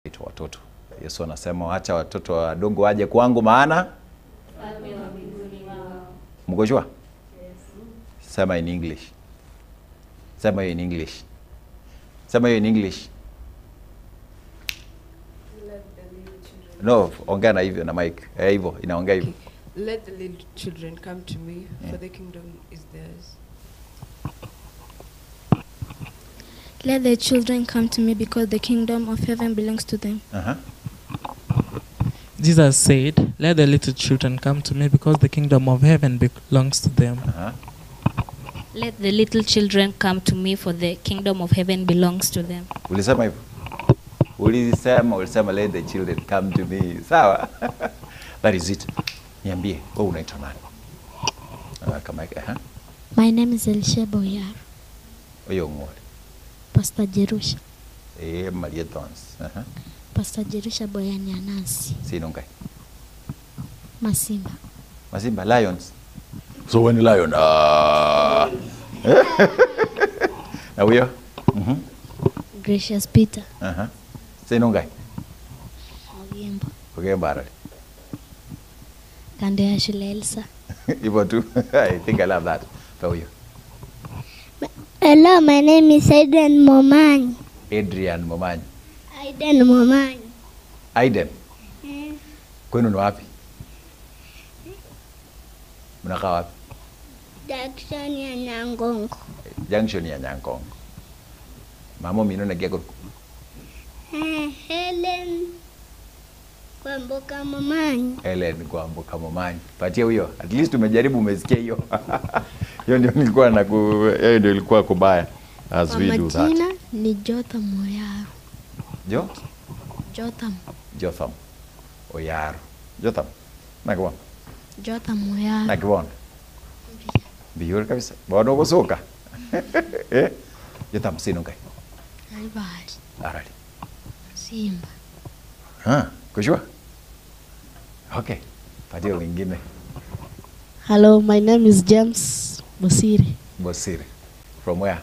Itwa watoto. Yesu anasema wacha watoto wadogo waje kwangu maana mko sure? Sema in English. Sema hiyo in English. Sema hiyo in English. No, ongea na hivyo na mic. Eh, hivyo inaongea hivyo. Let the little children come to me, for the kingdom is theirs. Let the children come to me because the kingdom of heaven belongs to them. Aha. Jesus said, Let the little children come to me because the kingdom of heaven belongs to them. Aha. Let the little children come to me, for the kingdom of heaven belongs to them. Ulisema hivyo? Ulisema, ulisema let the children come to me. Sawa? That is it. Niambie, wewe unaitwa nani? Ah, kama aha. My name is Elisheba Oyaro, Oyo ng'ore. Pastor Jerusha. Eh, Maria Dons. Aha. Pastor Jerusha Boyani Anansi, Sino ngai. Masimba. Masimba Lions. So when lion ah. Na huyo? Mhm. Gracious Peter. Aha. Sino ngai. Ogembo. Ogemba arali. Kando ya shule Elsa. Hivyo tu. I think I love that. Pa huyo. Hello, my name is Aiden Momani. Adrian Momanyi. Aiden Momani. Aiden. Kwenu ni wapi? Mnakaa wapi? Jackson ya Nyangongo. Junction ya Nyankongo. Mama mino na giago. Eh, Helen Kwamboka Momani. Helen Kwamboka Momanyi. Patia huyo. At least umejaribu umesikia hiyo. Hiyo ndio nilikuwa na hiyo ndio ilikuwa kubaya. As Kwa we do that. majina ni Jotham Oyaro. Jo? Jotham. Jotham. Oyaro. Jotham. Nakibona. Jotham Oyaro. Nakibona. Biyur kabisa. Bona ubusuka. Eh? Jotham sino ngai. Alibali. Arali. Simba. Ah, kushua? Okay. Patia wengine. Hello, my name is James Bosire Bosire. From where?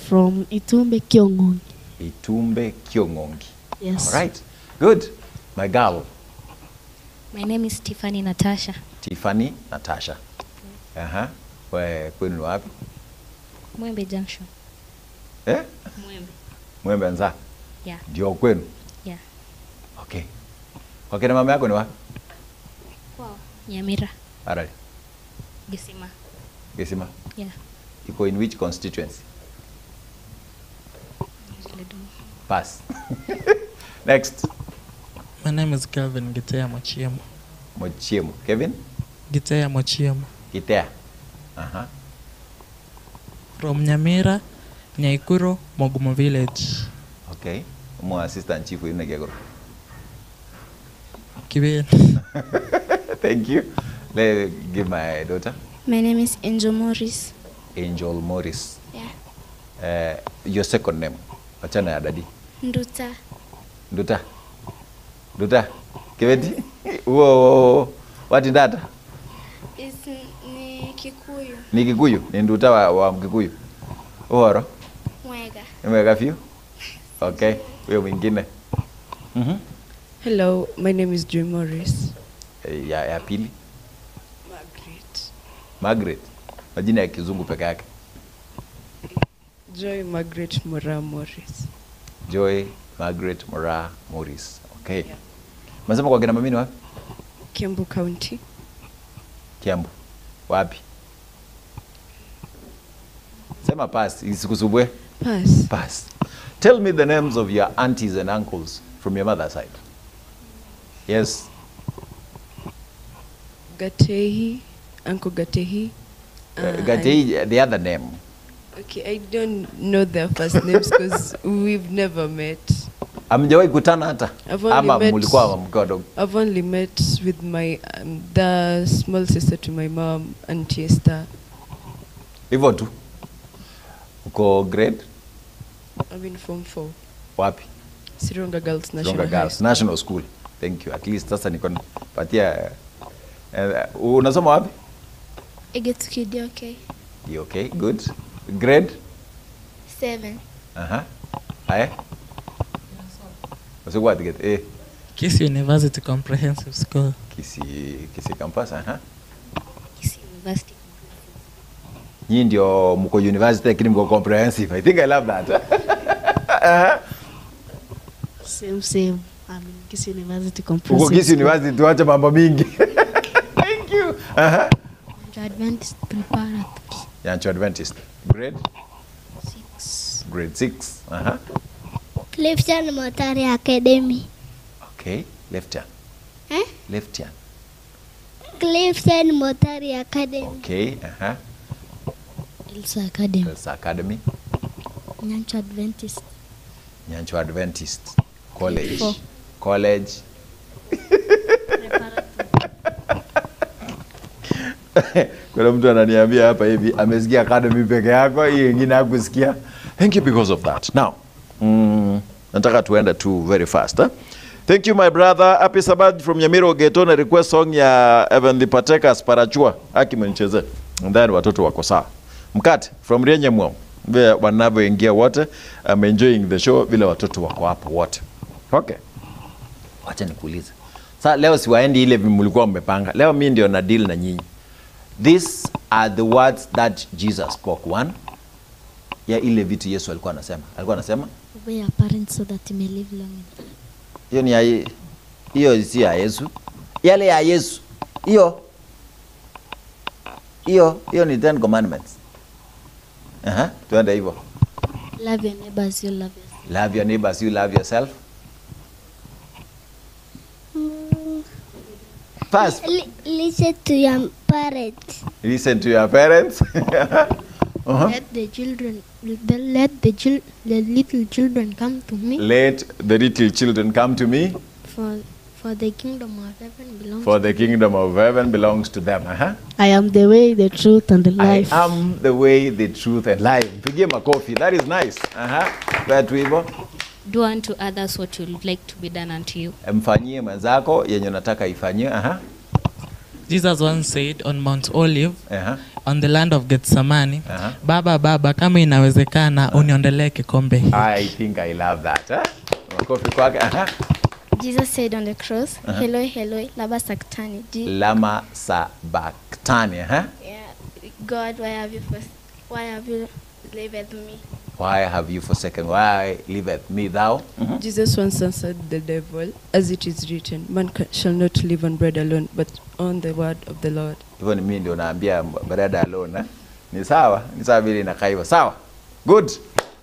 from Itumbe Kyong'ong. Itumbe Kyong'ongi. Yes. All right. Good. My girl, My name is Tiffany Natasha. Tiffany Natasha. Aha. We kwenu ni wapi? Mwembe Junction. Eh? Mwembe. Mwembe nza. Yeah. Ndio kwenu. Yeah. Okay. Kwa kina mama yako ni wapi? Kwao. Nyamira. Arali. Gisima. Gesima. Yeah. Iko in which constituency? Pass. Next. My name is Kelvin Gitea Mochiemo. Mochiemo. Kevin? Gitea Mochiemo. Kitea. Aha. From Nyamira, Nyaikuro, Mogumo Village. Okay. Mwa assistant chief winu Gegoro. Kiben. Thank you. Let me give my daughter My name is Angel Morris. Angel Morris. Yeah. Your second name. Wachana ya daddy. Nduta. Nduta. Nduta. Kibeti. Uo. What is that? Is ni Kikuyu. Ni Kikuyu. Ni Nduta wa, wa Mkikuyu. Uhoro. Mwega. Nimeweka few. Okay. Huyo mwingine. Mhm. Hello, my name is Joy Morris. Eh, Ya, ya pili. Margaret. Margaret. Majina ya kizungu peke yake. Joy Margaret Mora Morris. Joy Margaret Mora Morris. Okay. Masema kwa kina mami ni wapi? Kiambu County. Kiambu. Wapi? Sema pass, isikusumbue. Pass. Pass. Tell me the names of your aunties and uncles from your mother's side. Yes. Gatehi, Uncle Gatehi. Gatei, the other name. Okay, I don't know their first names because we've never met. Hamjawahi kutana hata? I've only Ama met- mulikuwa mkiwa wadogo? I've only met with my the small sister to my mom, Auntie Esther. Hivyo tu. Uko grade I'm in Form 4, wapi? Sironga Girls National Sironga High Girls School. National School. Thank you. At least sasa niko patia unasoma wapi? Egetuki okay. You okay? Good. Grade? 7. Aha. Haya. Gose gwatigete? Eh. Kisii University Comprehensive School. Kisii, Kisii campus, aha. Kisii University. Nyinyi ndio mko university lakini mko comprehensive. I think I love that. Aha. Same, same. I'm in Kisii University Uko Comprehensive Kisii School. University tuache mambo mingi. Thank you. Aha. Adventist Preparatory. Nyancho Adventist. Grade? 6. Grade 6. Aha. Clifton Motari Academy. Okay, left turn. Eh? Left turn. Clifton Motari Academy. Okay, aha. Elsa Academy. Elsa Academy. Nyancho Adventist. Nyancho Adventist College. Four. College. Kuna mtu ananiambia hapa hivi amesikia academy peke yako, hiyo ingine hakusikia. Thank you because of that. Now, nataka tuende tu very fast. Eh? Thank you my brother. Happy Sabbath from Nyamira Geto na request song ya Evan the Partakers Parachua. Haki mnicheze. And then watoto wako sawa. Mkate from Rienye Mwao. Vile wanavyoingia wote. I'm enjoying the show vile watoto wako hapo wote. Okay. Wacha nikuulize. Sasa leo siwaendi ile mlikuwa mmepanga. Leo mimi ndio na deal na nyinyi. These are the words that Jesus spoke. One, ya ile vitu Yesu alikuwa anasema. Alikuwa anasema Obey your parents so that you may live long in hiyo ni ya hiyo si ya Yesu. Yale ya Yesu. Hiyo hiyo hiyo ni Ten Commandments. Aha, tuende hivyo. Love your neighbor as you love yourself. Love your neighbor as you love yourself. Pass. Listen to your parents. Listen to your parents. Uh-huh. Let the children, let the, the little children come to me. Let the little children come to me, For the kingdom of heaven belongs for the kingdom of heaven belongs to them. Uh-huh. I am the way, the truth, and the life. I am the way, the truth, and life. Pigie makofi. That is nice. Uh-huh. Watu hivyo. Do unto others what you would like to be done unto you. Mfanyie mwenzako yenye unataka ifanyie. Uh-huh. Jesus once said on Mount Olive, Uh-huh. on the land of Gethsemane, Uh-huh. Baba, Baba, kama inawezekana uniondolee kikombe hiki. I think I love that. Eh? Makofi kwake. Uh-huh. Jesus said on the cross, Uh-huh. Eloi, Eloi, lama sabachthani. Lama sabachthani. Uh-huh. Yeah. God, why have you why have you left me? Why have you forsaken? Why leaveth me thou? Mm-hmm. Jesus once answered the devil, as it is written, man shall not live on bread alone, but on the word of the Lord. Hivyo ni mimi ndio naambia bread alone. Eh? Ni sawa, ni sawa vile inakaa hivyo. Sawa. Good.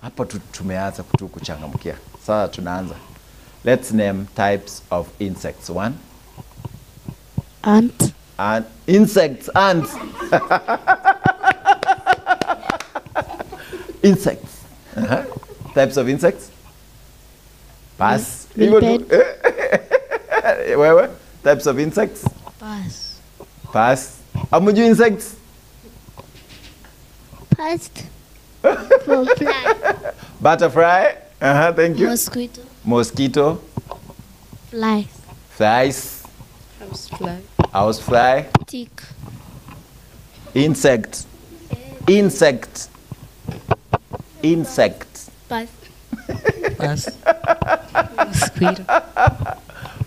Hapo tumeanza tu kuchangamkia. Sasa tunaanza. Let's name types of insects. One. Ant. And insects, ants. Insects. Uh-huh. Types of insects? Pass. Milped. Wewe? Types of insects? Pass. Pass. Amuju insects? Pass. For fly. Butterfly. Uh-huh, thank you. Mosquito. Mosquito. Flies. Flies. Housefly. Housefly. Tick. Insect. Insect. Insect. Pass. Pass. Mosquito.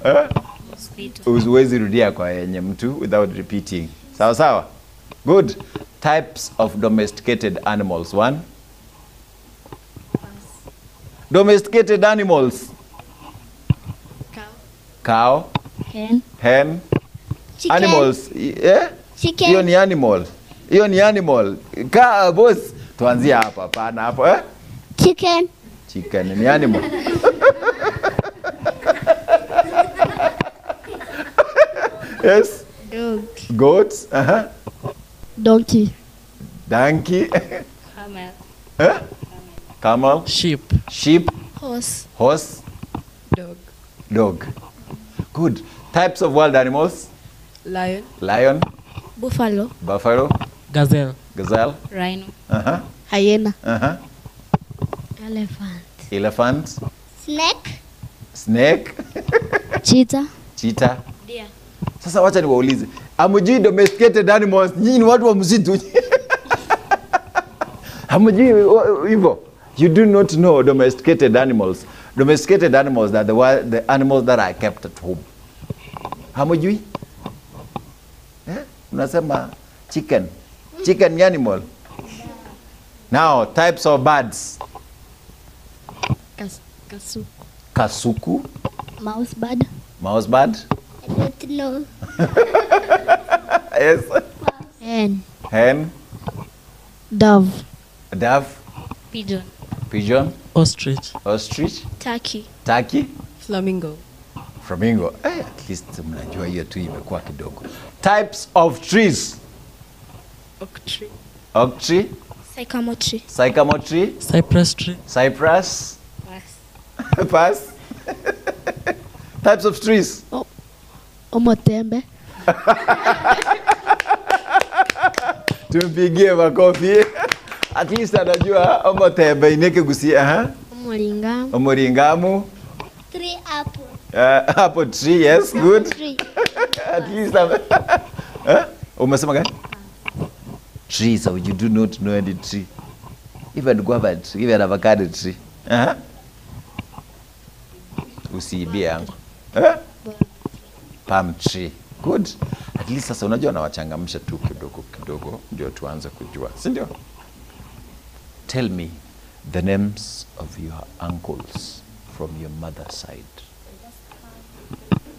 Eh? Mosquito. Usiwezi rudia kwa yenye mtu without repeating. Sawa sawa. Good. Types of domesticated animals. One. Pass. Domesticated animals. Cow. Cow. Hen. Hen. Chicken. Animals. Eh? Chicken. Hiyo ni animal. Hiyo ni animal. Ka boss. Tuanzie hapa hapana hapo eh? Chicken. Chicken ni animal. Yes. Dog. Goat. Uh-huh. Donkey. Donkey. Camel. Eh? Camel. Sheep. Sheep. Horse. Horse. Dog. Dog. Good. Types of wild animals. Lion. Lion. Buffalo. Buffalo. Gazelle. Gazelle. Rhino. Uh-huh. Hyena. Uh-huh. Elephant. Elephant. Snake. Snake. Cheetah. Cheetah. Deer. Sasa wacha niwaulize. Hamjui domesticated animals? Nyinyi ni watu wa msitu. Hamjui hivyo? You do not know domesticated animals. Domesticated animals are the animals that are kept at home. Hamujui? Eh? Unasema chicken. Chicken ni animal. Now, types of birds. Kasuku. Kasuku, Mouse bird. mouse bird. I don't know. Yes. Hen. Hen, Dove. dove, Pigeon. pigeon, Ostrich. ostrich, Turkey. turkey, Flamingo. flamingo. Eh, at least mnajua hiyo tu imekuwa kidogo. Types of trees. Oak tree. Oak tree, Sycamore tree. sycamore tree, Cypress tree. cypress. Pass. Pass. Types of trees. Omotembe. Tumpigie makofi. At least anajua omotembe ineke gusi. Aha. Omoringamu. Omoringamu. Tree apple. Apple tree, yes, good. Tree. At least I'm eh? Umesema gani? Trees, so you do not know any tree. Even guava tree, even avocado tree. Uh-huh. Usiibie yangu. Eh? Palm tree. Good. At least sasa unajua nawachangamsha tu kidogo kidogo ndio tuanze kujua, si ndio? Tell me the names of your uncles from your mother's side.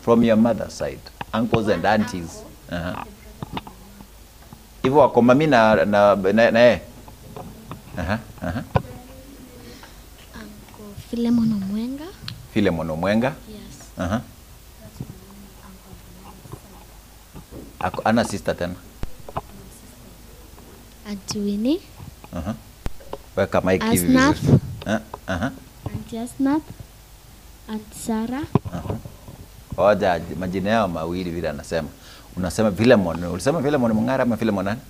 From your mother's side. Uncles and aunties. Uh-huh. Hivyo wako mami na yeye? Aha, aha. Uncle Philemon Omwenga. Philemon Omwenga. Yes. Aha. Ako, ana sister tena. Auntie Winnie. Aha. Weka mic hivi Asnath. vizuri. Ah, Aha. Auntie Asnath. Auntie Sarah. Oja majina yao mawili vile anasema. Unasema Philemon, ulisema Philemon Mung'ara ama Philemon nani?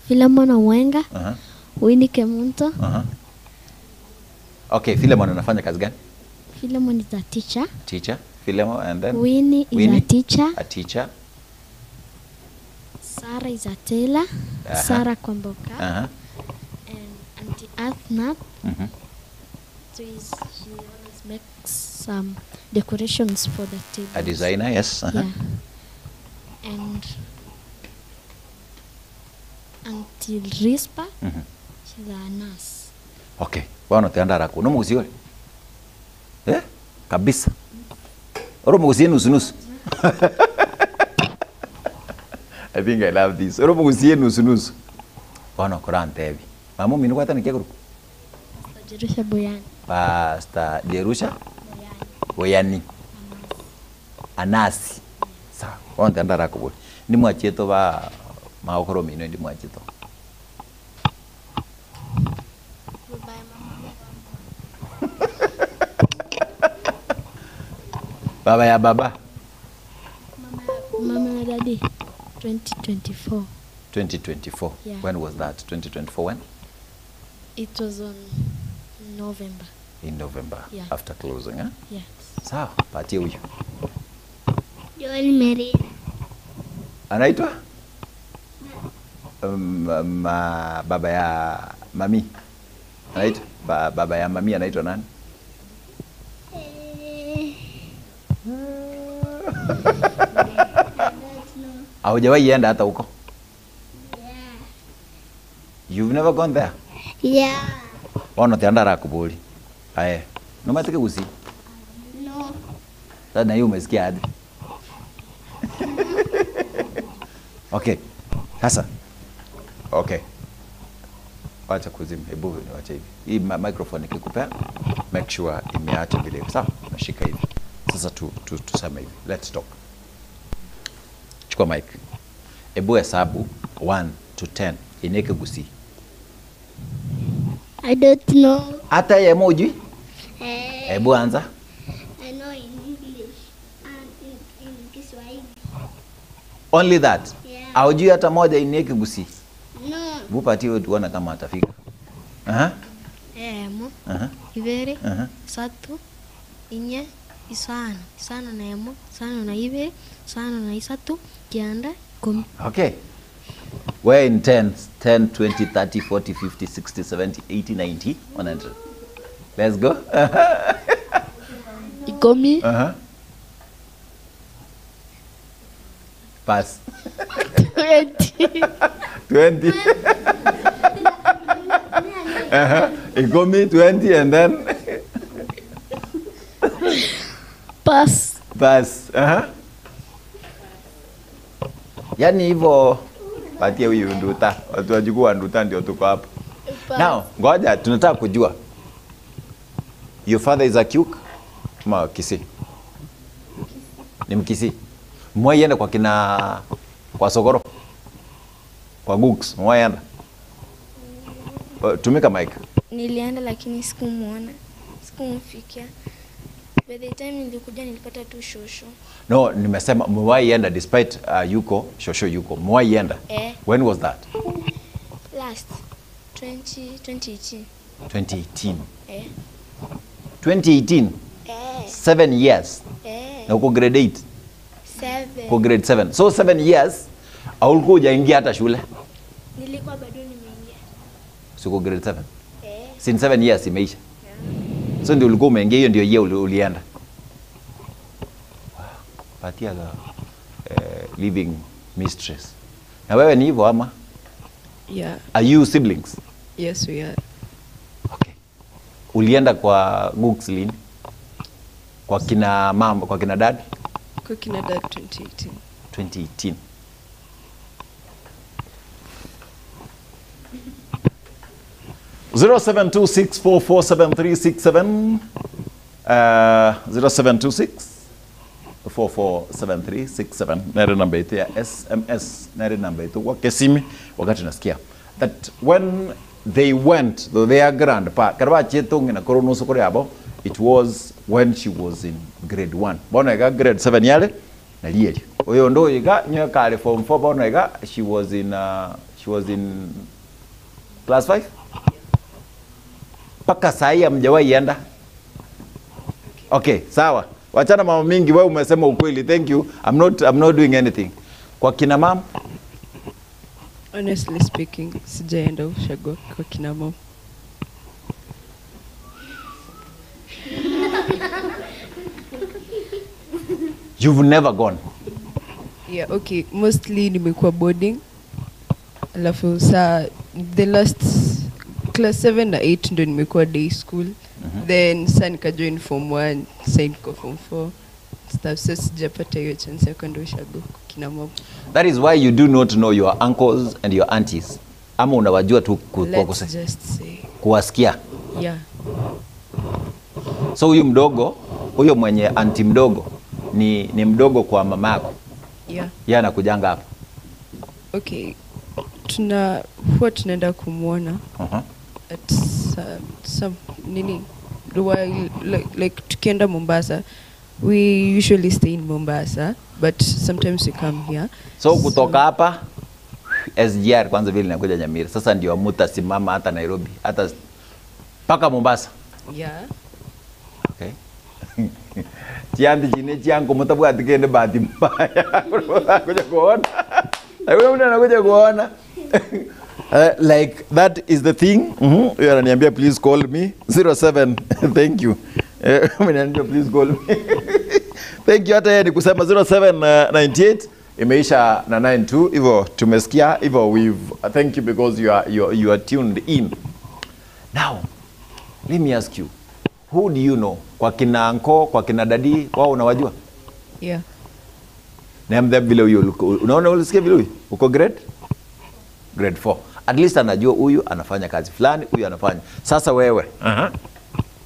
Philemon Omwenga. Aha. Winnie Kemunto. Aha. Okay, Philemon anafanya kazi gani? Philemon is a teacher. Teacher. Philemon and then Winnie is Winnie, a teacher. A teacher. Sarah is a tailor. Aha. Sarah Kwamboka. Aha. And Auntie Asnath. Mhm. So is, she always makes some decorations for the table. A designer, yes. Uh-huh. Yeah. And Auntie Rispa, Mhm. she's a nurse. Okay. Bono tiandara ku. Nomugusi ore? Eh? Kabisa. Oro mugusie nusu nusu. I think I love this. Oro mugusie nusu nusu. Bono korantebi. Mama minu kwatana keguru. Pastor Jerusha Boyani. Pastor Jerusha Boyani. Anasi. Sawa. Bono tiandara ku. Ndi mwachieto ba maokoro mino ndi mwachieto. Baba ya baba. Mama na daddy, 2024. 2024. Yeah. When was that? 2024 when? It was on November. In November. Yeah. After closing, eh? Yes. Sawa, patie huyu. Joel Mary. Anaitwa? Baba ya mami. Anaitwa baba ya mami anaitwa nani? Haujawahi enda hata huko? You've never gone there? Yeah. Bono tianda rakubuli. Aye. Nomatike gusi. No. Sasa na hiyo umesikia aje? Okay. Sasa. Okay. Wacha kuzima. Hebu niwache hivi. Hii microphone ikikupea, make sure imeacha vile. Sawa? Nashika hivi. Sasa tuseme hivi. Let's talk. Chukua mic. Hebu hesabu 1 to 10. Ineke gusi. I don't know. Hata yeye moji? Hebu anza. I know in English and in Kiswahili. Only that. Yeah. Haujui hata moja ineke gusi. No. Bupatie wewe tuone kama atafika. Aha. Emo, Aha. ibere, Aha. isatu, inye, isano, isano na emo, isano na ibere, isano na isatu, kianda, ikumi. Okay. We're in tens, 10, 20, 30, 40, 50, 60, 70, 80, 90, 100. Let's go. Ikomi. Aha. Pass. 20. 20. Aha. Ikomi 20 and then Pass. Pass. Aha. Yaani hivyo patie huyu nduta. Watu wajukuu wa nduta ndio tuko hapa. Now, ngoja tunataka kujua. Your father is a Kyuk ama Kisii? Ni Mkisii. Mwahi enda kwa kina kwa Sokoro? Kwa Gooks, mwahi enda? Tumika mic. Nilienda lakini sikumuona, sikumfikia. By the time nilikuja nilipata tu shosho. No, nimesema mwahi enda despite yuko shosho yuko. Mwahi enda. Eh. When was that? Last 20, 2018. 2018. Eh. 2018. Eh. 7 years. Eh. Na uko grade 8, Seven. uko grade 7. So 7 years haulikuwa hujaingia hata shule. Nilikuwa bado nimeingia. Si uko grade 7? Eh. Since 7 years imeisha. So ndio ulikuwa umeingia, hiyo ndio year ulienda. Wow. Patia the living mistress. Na wewe ni hivyo ama? Yeah. Are you siblings? Yes, we are. Ulienda kwa Gooks lini? Kwa kina mama, kwa kina dad? Kwa kina dad 2018. 2018. 0726447367 0726447367 nere namba yetu ya SMS, nere namba yetu kwa Kesimi, wakati nasikia that when they went to their grandpa karaba chetonge na korono sokore abo, it was when she was in grade 1 bona iga grade 7 yale na lieli oyo ndo iga nyo kale form 4 bona iga she was in class 5 mpaka saa hii hamjawahi enda. Okay, sawa. Wachana mama mingi, wewe umesema ukweli. Thank you. I'm not doing anything. Kwa kina mama, Honestly speaking, sijaenda ushago kwa kina mom. you've never gone. Yeah, okay. Mostly nimekuwa boarding. Alafu saa the last class 7 na 8 ndo nimekuwa day school. Then saa nikajoin form 1, saa niko form 4. Stuff, so sijapata hiyo chance ya kwenda ushago kwa kina mom. That is why you do not know your uncles and your aunties. Ama unawajua tu kwa Let's just say. kuwasikia. Yeah. So huyu mdogo, huyo mwenye anti mdogo ni mdogo kwa mama yako. Yeah. Yeye anakujanga hapa. Okay. Huwa tunaenda kumuona. At some nini while like tukienda Mombasa, we usually stay in Mombasa, but sometimes we come here. So kutoka hapa SGR kwanza vile inakuja Nyamira. Sasa ndio mtasimama hata Nairobi, hata paka Mombasa. Yeah. Okay. Chiandi chine chiangu mtabwa atikende bahati mbaya. Kuja kuona. Hakuna mtu anakuja kuona. Like that is the thing. Huyo ananiambia please call me 07. Thank you. Ameniambia please call me. Thank you. Hata yeye ni kusema 0798 imeisha na 92 hivyo tumesikia hivyo we've thank you because you are tuned in. Now let me ask you, who do you know? Kwa kina anko, kwa kina dadi, wao unawajua? Yeah. Name them vile huyo unaona ulisikia vile huyu? Uko grade? Grade 4. At least anajua huyu anafanya kazi fulani, huyu anafanya. Sasa wewe.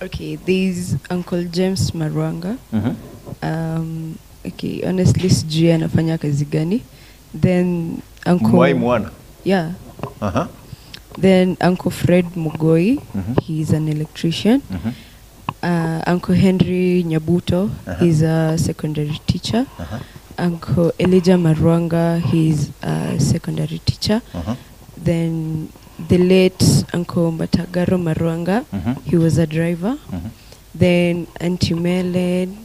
Okay, there's Uncle James Marwanga. Okay, honestly sijui anafanya kazi gani. Then Uncle Mwai muona? Yeah. Then Uncle Fred Mugoi, he's an electrician. Uncle Henry Nyabuto, he's a secondary teacher. Uncle Elijah Marwanga, he's a secondary teacher. Then the late Uncle Matagaro Marwanga, he was a driver. Then Auntie Melen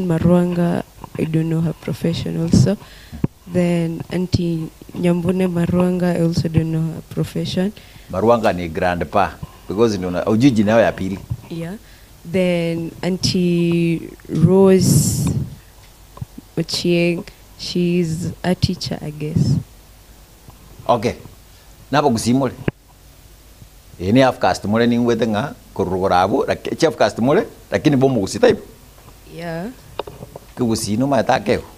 Marwanga, I don't know her profession also. Then Auntie Nyambune Marwanga, I also don't know her profession. Marwanga ni grandpa because ndio hujui jina yao ya pili. Yeah. Then Auntie Rose Ochieng, she's a teacher, I guess. Okay, nabagusii more? Eye ne half caste more ningwete ng'a korwa rogoro abwo laki chi half caste more lakini bomogusii taibo? Yeah. Kegusii nomanyete akegwa?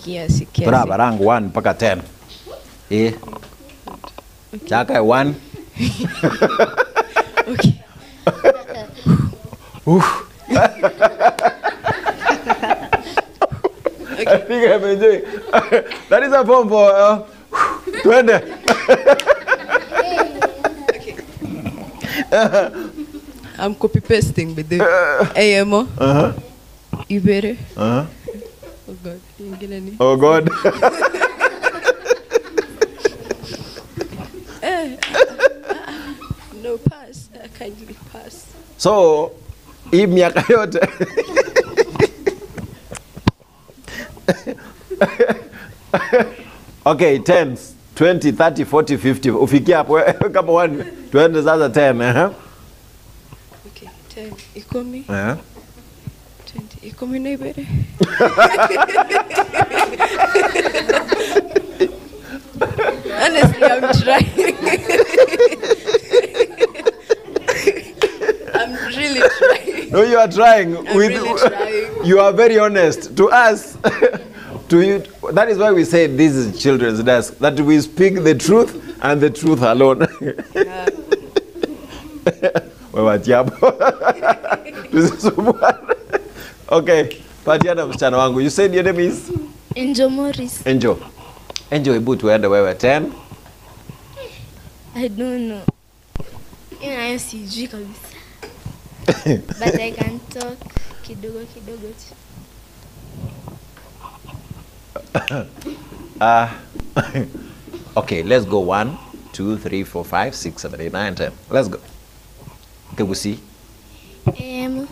Kiasi kiasi. Torabarange one mpaka ten. Eh. Chaka e one. Okay. Oof. I think I'm enjoying. That is a form for twende. I'm copy pasting with the AMO. Ibere. Oh God. Ingine ni. Oh God. Eh. No pass. Kindly pass. So hii miaka yote okay, 10, 20, 30, 40, 50 ufikie hapo kama one tuende sasa 10 eh? Okay. 10. Ikumi. Eh. 20. Ikumi na ibere. Honestly, I'm trying. I'm really trying. No, you are trying. I'm really trying. You are very honest to us. to you, that is why we say this is children's desk. That we speak the truth and the truth alone. Wewe watia hapo. Tusisumbuane. Okay, patiana msichana wangu. You said your name is Angel Morris. Angel. Angel, hebu tuende wewe 10. I don't know. Hiyo nayo sijui kabisa. But I can talk kidogo kidogo tu. Okay, let's go 1 2 3 4 5 6 7 8 9 10. Let's go. Kegusi. Emo,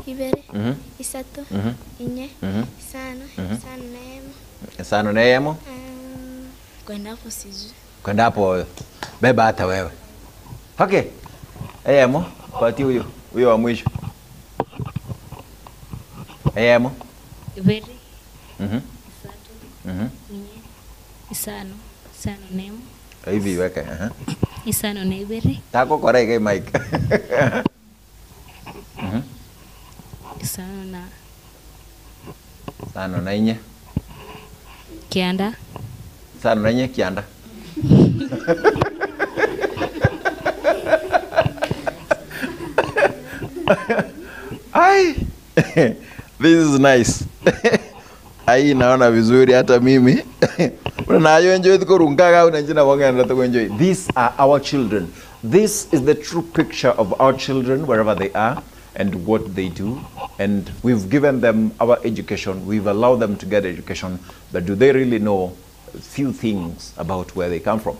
ibere, isato, inye, isano, isano na emo. Sano na emo. Kwenda hapo sijui. Kwenda hapo beba hata wewe. Okay. Eyemo, pati huyo, huyo wa mwisho. Eyemo. Ibere, isato, inye, isano, isano na emo, Hivi iweke, aha. isano na ibere, Tako kora ike mic. isano na Sano na inye. kianda, Sano na inye kianda. Ai. This is nice. Ai naona vizuri hata mimi. Unayo enjoy tukorungaga unajina wangana to enjoy. These are our children. This is the true picture of our children wherever they are and what they do. And we've given them our education. We've allowed them to get education. But do they really know few things about where they come from?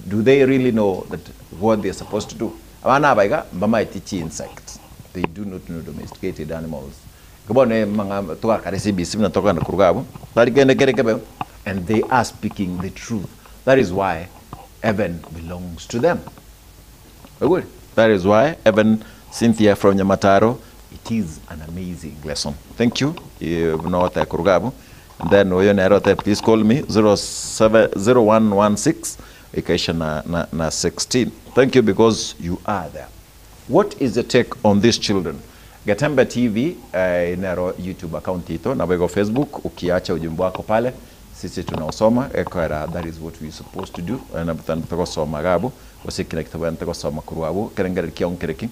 Do they really know that what they're supposed to do? Abana abaiga mbamaiti chi insects. They do not know domesticated animals. Kibone manga toka kare CBC mnatoka na kuruga Tari kende kere kebe. And they are speaking the truth. That is why heaven belongs to them. Good. That is why Evan Cynthia from Nyamataro, it is an amazing lesson. Thank you. Mnote kurugabu. And then huyo nerote please call me 07 0116 ikaisha na, na, na 16. Thank you because you are there. What is the take on these children? Gatembe TV inero YouTube account ito na wego Facebook ukiacha ujumbe wako pale sisi tunaosoma ekwera that is what we supposed to do na tukosoma gabo usikira kitabu ntukosoma kurwabu kerengere kionkereki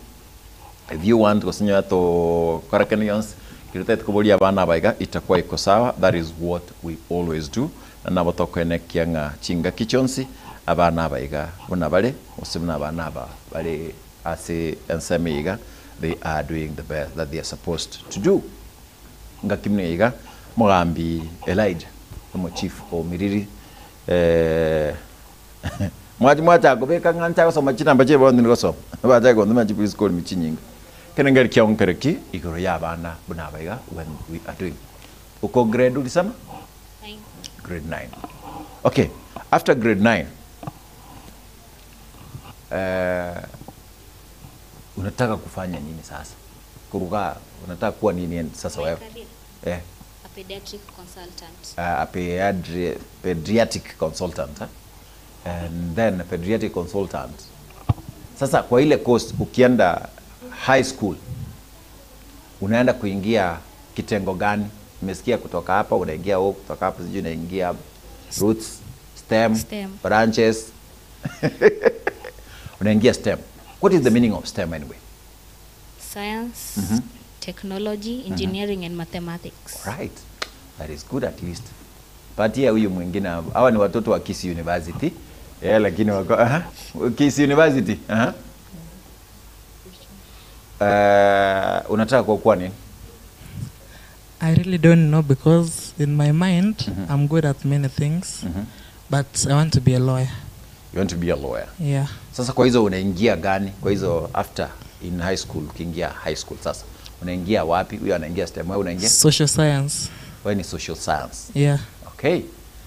if you want gusinya to korakenions kirute tukuburia abana baiga itakuwa iko sawa that is what we always do na nabo tokwenekia ng'a chinga kichonsi abana baiga buna bare gose buna abana aba bare ase ensemo iga they are doing the best that they are supposed to do ngakimne iga mugambi Elijah omo chief o miriri eh mwachi mwacha kubeka ng'ancha gosoma chinamba chie bondi gosoma bacha gondima chi please call me chinyinga kenengeri kionkereki igoro ya abana buna abaiga when we are doing uko grade ulisema Nine. grade 9 okay after grade 9 Unataka kufanya nini sasa? Kuruka unataka kuwa nini sasa My wewe? career? Eh, A pediatric consultant. a pediatric consultant eh? And then a pediatric consultant. Sasa kwa ile course ukienda high school unaenda kuingia kitengo gani? Nimesikia kutoka hapa unaingia huko, kutoka hapa sijui unaingia roots, stem, STEM. branches. Unaingia STEM. What is the meaning of STEM anyway? Science, technology, engineering and mathematics. Right. That is good at least. Patia huyu mwingine hapo. Hawa ni watoto wa Kisii University. Yeah, lakini wako aha. Kisii University. Aha. Unataka kuwa kuwa nini? I really don't know because in my mind I'm good at many things, but I want to be a lawyer. You want to be a lawyer. Yeah. Sasa kwa hizo unaingia gani? Kwa hizo after in high school ukiingia high school sasa unaingia wapi? Huyo anaingia STEM, wewe unaingia? Social science. Wewe ni social science. Yeah. Okay.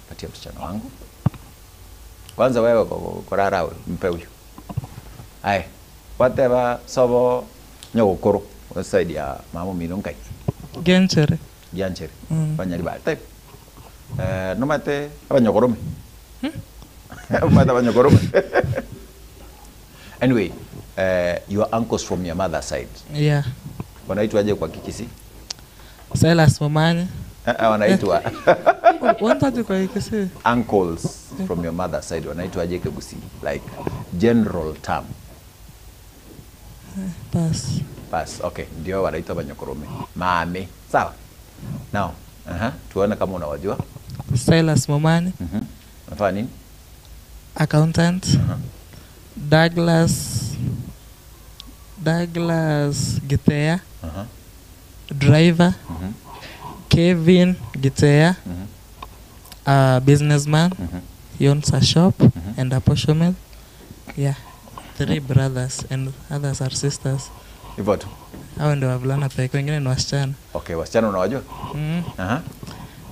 Patia msichana wangu. Kwanza wewe korara wewe, mpe huyu. Aye. Whatever sobo nyogokoro side ya mama mino ngai. Genchere. Gianchere. Mm. Banyari ba type. Eh no mate abanyokorome. Mate abanyokorome. Anyway, your uncles from your mother side. Yeah. Wanaitwaje kwa Kikisi? Silas Momanyi. Wanaitwa Wantaje kwa Kikisi? uncles from your mother side wanaitwaje Kigusi? Like general term. Pass. Bas, okay, ndio wanaitwa banyokorome. Mame. Sawa. Now, aha, tuone kama unawajua. Silas Momanyi, Unafanya nini? accountant. Douglas Gitea, driver. Kevin Gitea, a businessman. He owns a shop and a posho mill. Yeah, 3 brothers and others are sisters. Hivyo tu. Hao ndio wavulana pekee, wengine ni wasichana. Okay, wasichana unawajua?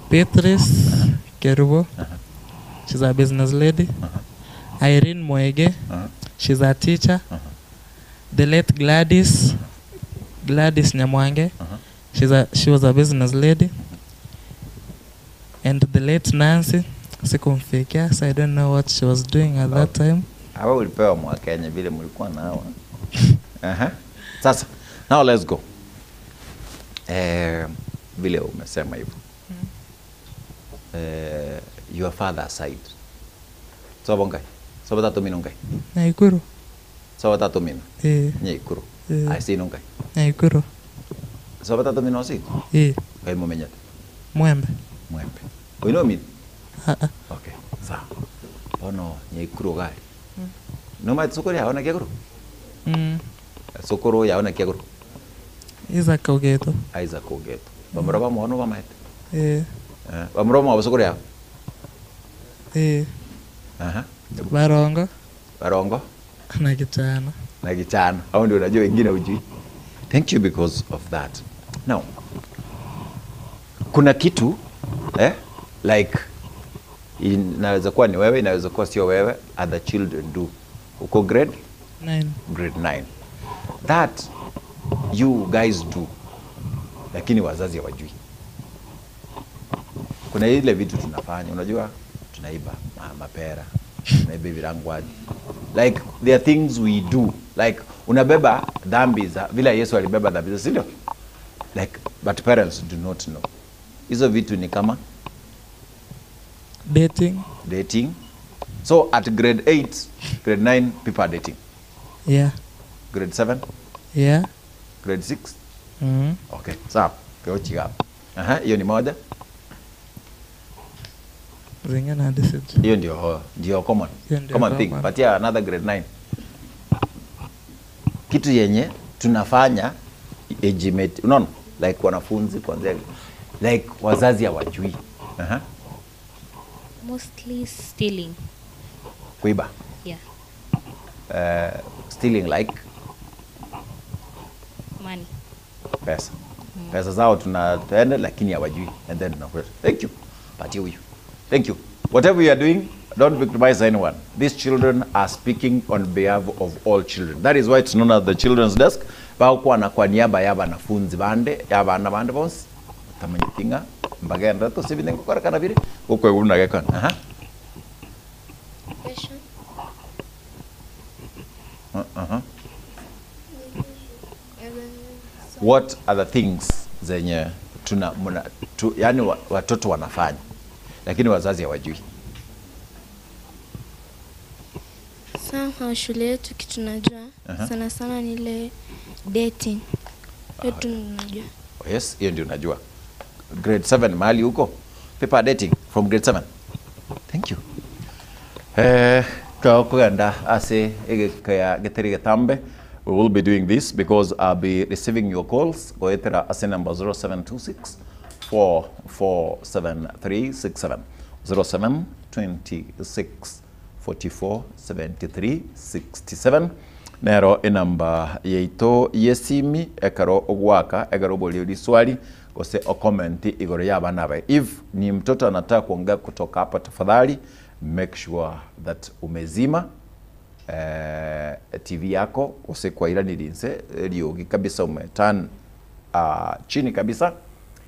Beatrice Kerubo, she's a business lady. Irene Moege, she's a teacher. The late Gladys Nyamwange, she was a business lady. And the late Nancy, sikumfikia, so I don't know what she was doing at that time. Hawa ulipewa mwa Kenya vile mlikuwa na hawa. Sasa, now let's go. Vile umesema hivyo. Your father side. Sobo ngai. Sobo tatu mino ngai. Nyaikuru. Sobo tatu mino. Nyaikuru. Ai sino ngai. Nyaikuru. Sobo tatu mino si? Ngai mumenyete. Mwembe. Mwembe. Oino mino? Ah. Okay, sawa. Bono Nyaikuru gari. No ma sukuru yaona kiaguru? Sukuru yaona kiaguru? Isaac Ogeto. Isaac Ogeto. Bamura ba mwono ba maete? Bamura mwa sukuru yao? Barongo. Barongo. Na Kichana. Na Kichana. Hao ndio unajua wengine hujui. Thank you because of that. Now, kuna kitu like inaweza kuwa ni wewe, inaweza kuwa sio wewe, other children do. Uko grade? 9. Grade 9. That you guys do. Lakini wazazi hawajui. Kuna ile vitu tunafanya, unajua tunaiba mapera, tunaiba virangwaji. Like there are things we do. Like unabeba dhambi za vile Yesu alibeba dhambi za, si ndio? Like but parents do not know. Hizo vitu ni kama dating. Dating. So at grade 8, grade 9 people are dating. Yeah. Grade 7? Yeah. Grade 6? Okay, sawa. Kwa hapo. Aha, hiyo ni moja. Zingine hadi sijui. Hiyo ndio common. Hiyo ndio Common thing. common. But yeah, another grade 9. Kitu yenye tunafanya age mate, unaona? Like wanafunzi kuanzia like wazazi hawajui. Aha. Mostly stealing. Kuiba. Yeah. Stealing like money. Pesa. Pesa zao tunatenda lakini hawajui and then tunakuwa thank you. Patie huyu. Thank you. Whatever you are doing, Don't victimize anyone. These children are speaking on behalf of all children. That is why it's known as the children's desk. Bagokwana kwa niaba ya abanafunzi bande, ya abana bande bonsi, otamanyeti ng'a mbagenderete ase ebinto ngokorekana bire, gokoigwa buna gekona. Aha. Question. Uh-huh. What are the things zenye tuna muna, tu, yani watoto wanafanya lakini wazazi hawajui? Somehow shule yetu kitu najua sana sana ni ile dating. Hiyo tu najua. Oh, yes, hiyo ndio unajua. Grade 7 mahali huko. Paper dating from grade 7. Thank you. Eh, kogenda ase egekaya geteri getambe. We will be doing this because I'll be receiving your calls. Goetera ase number 0726 447367 0726 44 73 67 nero enamba yaito yesimi ekero ogwaka ekero oborie riswali gose okomenti igoro ya abana abaye. If ni mtoto anataka kuongea kutoka hapa, tafadhali make sure that umezima TV yako gose kwairaniri nse eriogi kabisa umeturn chini kabisa,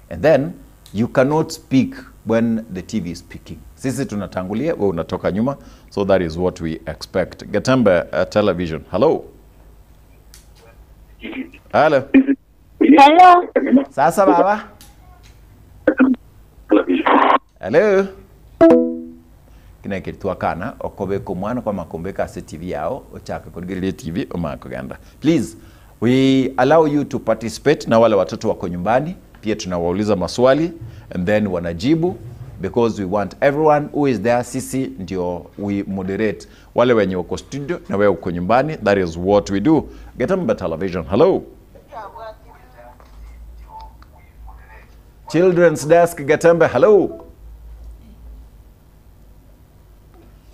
and then you cannot speak when the TV is speaking. Sisi tunatangulia, wewe unatoka nyuma, so that is what we expect. Getembe Television. Hello. Hello. Hello. Sasa baba. Hello. Kinekirtwa kana okobeka omwana kwa makombeka ase TV yao ochaka korigereria TV omanye kogenda. Please, we allow you to participate na wale watoto wako nyumbani pia tunawauliza maswali and then wanajibu because we want everyone who is there, sisi ndio we moderate wale wenye wako studio na wewe uko nyumbani. That is what we do. Getembe Television. Hello. Children's Desk Getembe. Hello.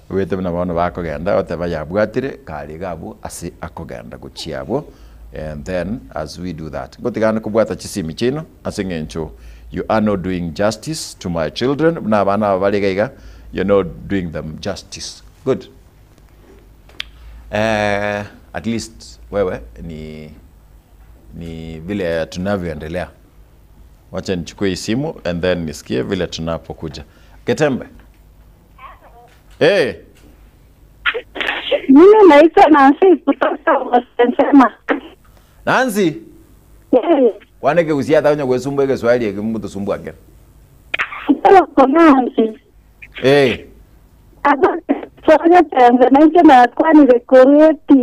Wete buna bono bakogenda oteba yabwatire kari gabu ase akogenda gochia abwo. And then as we do that, ngotigana kobwata chisimi chino ase ng'encho you are not doing justice to my children buna abana aba bare iga iga, you're not doing them justice. Good. At least wewe ni vile tunavyoendelea. Wacha nichukue hii simu and then nisikie vile tunapokuja. Getembe. Hey. Mimi naitwa Nancy kutoka Wasensema. Nancy. Yes. Kwane keusia ta onye gwesumbua egeswahili eke mutosumbua kere. Kutoka Nancy. Hey. Aba soja tenze naitwa na kwani rekoreti.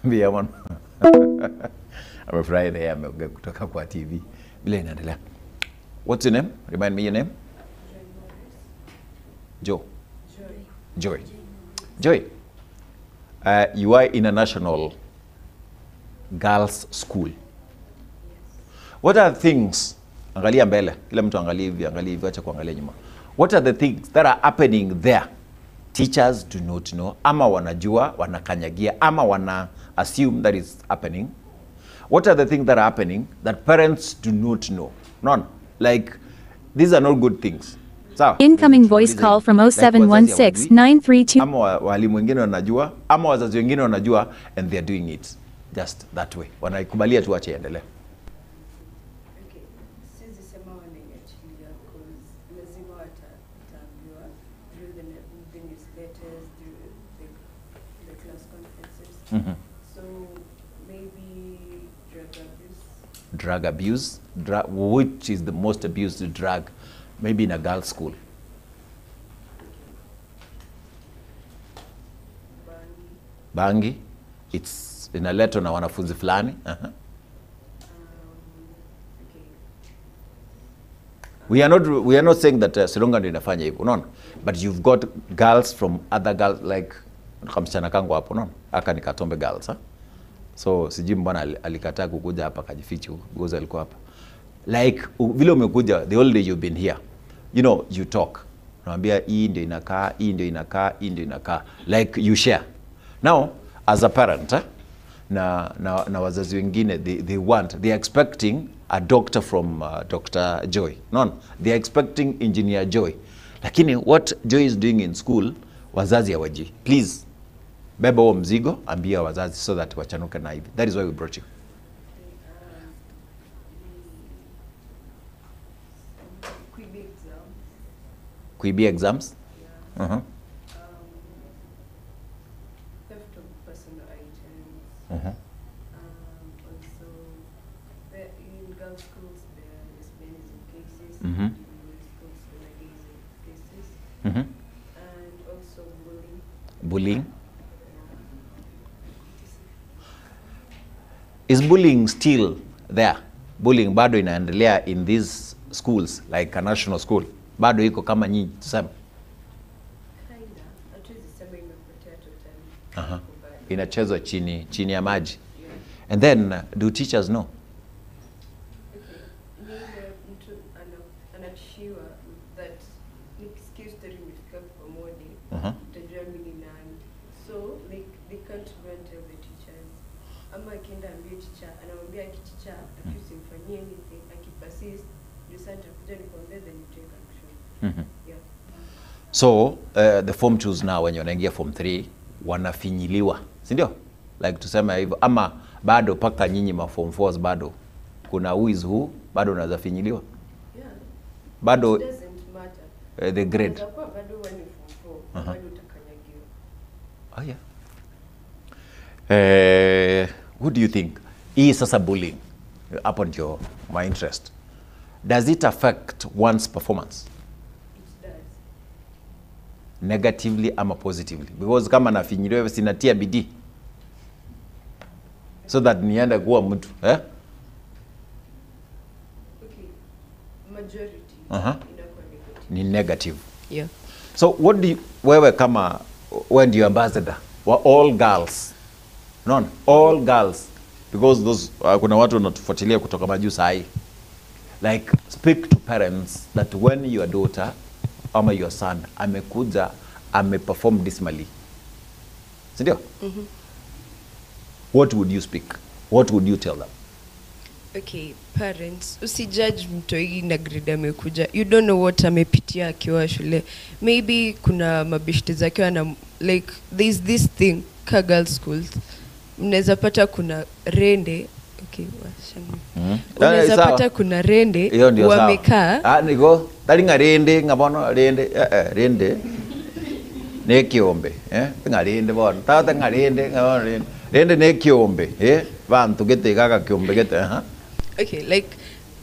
Mbia mwana. Amefurahi na yeye ameongea kutoka kwa TV. Vile inaendelea. What's your name? Remind me your name. Joe. Joy. Joy. You are in a national girls school. What are things, angalia mbele, kila mtu angalie hivi, angalie hivi, acha kuangalia nyuma. What are the things that are happening there? Teachers do not know, ama wanajua, wanakanyagia, ama wana assume that is happening. What are the things that are happening that parents do not know? None. Like, these are not good things. Sawa? Incoming voice call from Like wazazi 0716 932. Ama walimu wengine wanajua, ama wazazi wengine wanajua, and they are doing it just that way. Wanaikubalia tu wache iendelee. Okay, siwezi sema wanaiachilia 'cause lazima wataambiwa through the newsletters, through the class conferences. So maybe drug abuse. Drug abuse, which is the most abused drug, maybe in a girls' school. Bangi. Bangi, it's inaletwa na wanafunzi fulani. Okay. We are not saying that Sironga ndio inafanya hivyo, unaona? But you've got girls from other girls, like kamsichana kangu hapo, unaona? Aka ni Katombe girls, ha? So sijui mbona alikataa kukuja hapa akajificha huko, because alikuwa hapa. Like vile umekuja the whole day you've been here. You know, you talk. Unaambia hii ndio inakaa, hii ndio inakaa, hii ndio inakaa. Like you share. Now, as a parent, na wazazi wengine they are expecting a doctor from Dr. Joy. No, they are expecting Engineer Joy. Lakini what Joy is doing in school wazazi hawajui. Please beba huo mzigo, ambia wazazi so that wachanuke na hivi. That is why we brought you. Kuibia exams. Theft of personal items. Also, in girls' schools there are lesbianism cases. In boys' schools there are gayism cases. And also bullying. Bullying. Is bullying still there? Bullying bado inaendelea in these schools like a national school. Bado iko kama nyinyi tuseme. Kinda. Hatuwezi sema imepotea totally. Iko bado. Inachezwa chini chini ya maji. And then do teachers know? Okay. Ni ile mtu anatishiwa that nikisikia story imefika kwa Modi, utajua mimi ni nani. So like they can't go and tell the teachers. Ama akienda ambie teacher, anamwambia akiticha akiusimfanyie anything, akipersist, ndio sasa nitakuja nikwambie then you take action. Yeah. So the form 2s now wenye wanaingia form 3 wanafinyiliwa, si ndio? Like tuseme hivyo, ama bado paka nyinyi ma form 4s bado kuna who is who, bado unaweza finyiliwa. Yeah. Bado It doesn't matter. the grade. Unaweza kuwa bado wewe ni form 4, bado utakanyagiwa. Oh, yeah. What do you think? Hii sasa bullying, hapo ndio my interest. Does it affect one's performance? It does. Negatively ama positively? Because kama nafinyiliwa hivi sinatia bidii so that niende kuwa mtu eh? Okay. Majority inakuwa negative. Ni negative. Yeah. So what do you, wewe kama wewe ndio ambassador wa all girls, unaona, all girls because those kuna watu wanatufuatilia kutoka majuu saa hii, like speak to parents that when your daughter ama your son amekuja ameperform dismally, si ndio? What would you speak? What would you tell them? Okay, parents, usijudge mtoi na grade amekuja. You don't know what amepitia akiwa shule. Maybe kuna mabeshte zake wana like there's this thing ka girls schools. Mnaweza pata kuna rende. Okay, washangu. Unaweza Sawa. pata kuna rende Hiyo ndio sawa. wamekaa Ah, niko tari ng'a rende ng'a bono rende rende ne kiombe ng'a rende bono tata ng'a rende ng'a bono rende rende ne kiombe bantu gete gaga kiombe gete Okay, like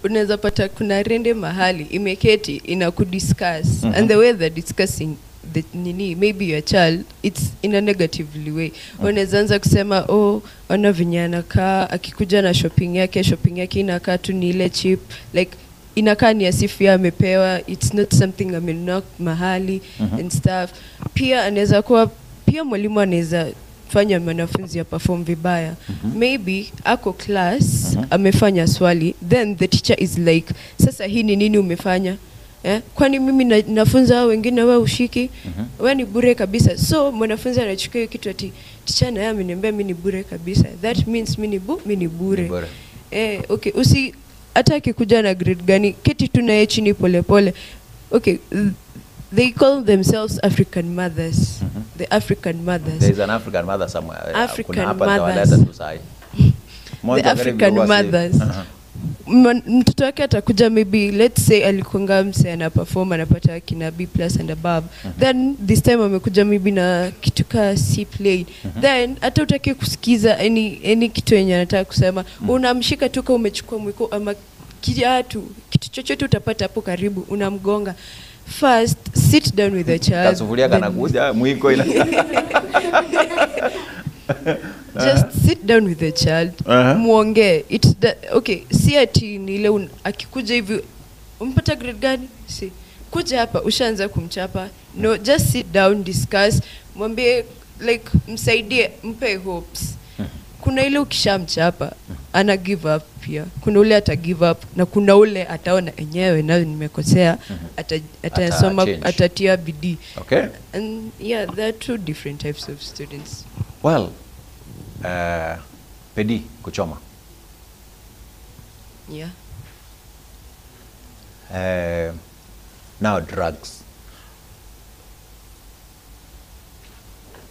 unaweza pata kuna rende mahali imeketi ina kudiscuss and the way they're discussing the nini maybe your child it's in a negatively way. Unaweza anza kusema oh, ona venye anakaa akikuja na shopping yake, shopping yake inakaa tu ni ile cheap, like inakaa ni asifu ya amepewa, it's not something amenunua mahali and stuff. Pia anaweza kuwa pia mwalimu anaweza fanya mwanafunzi ya perform vibaya. Maybe ako class amefanya swali, then the teacher is like sasa hii ni nini umefanya? Kwani mimi nafunza hao wengine wewe ushiki? Wewe ni bure kabisa. So mwanafunzi anachukua hiyo kitu ati teacher naye ameniambia mimi ni bure kabisa. That means mimi ni bure. Ni bure. Okay, usi hata akikuja na grade gani, keti tu naye chini pole pole. Okay, they call themselves African mothers. The African mothers. There is an African mother somewhere. African Kuna hapa mothers. nitawaleta tu sahi. Mmoja The karibu African huwa si- mothers. Mtoto wake atakuja maybe let's say alikuanga mse ana perform anapata kina B plus and above. Then this time amekuja maybe na kitu ka C plane. Then hata utaki kusikiza any kitu yenye anataka kusema. Unamshika tu kama umechukua mwiko ama kiatu, kitu chochote utapata hapo karibu unamgonga. First sit down with the child. Kasufuria then kanakuja mwiko ina. Just sit down with the child. Muongee. It's the, okay, si ati ni ile akikuja hivi umpata grade gani? Si. Kuja hapa ushaanza kumchapa. No, just sit down, discuss, mwambie like msaidie, mpe hopes. Kuna ile ukishamchapa ana give up pia. Kuna ule ata give up na kuna ule ataona enyewe nayo nimekosea, atasoma, Ata change. atatia bidii. Okay. And yeah, there are two different types of students. Well, pedi kuchoma. Yeah. Now drugs.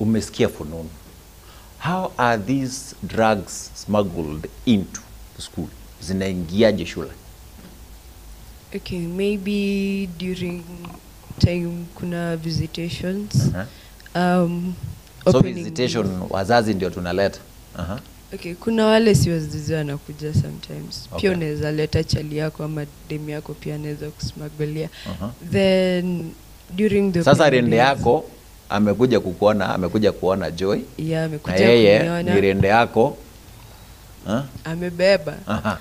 Umesikia fununu. How are these drugs smuggled into the school? Zinaingiaje shule? Okay, maybe during time kuna visitations. So Opening visitation days. wazazi ndio tunaleta. Aha. Okay, kuna wale si wazazi wanakuja sometimes. Okay. Pia unaweza leta chali yako ama demu yako pia anaweza kusmugglia. Aha. Then during the Sasa opening rende days- yako amekuja kukuona, amekuja kuona Joy. Yeah, amekuja Na yeye kuniona. ni rende yako. Ha? Amebeba. Aha.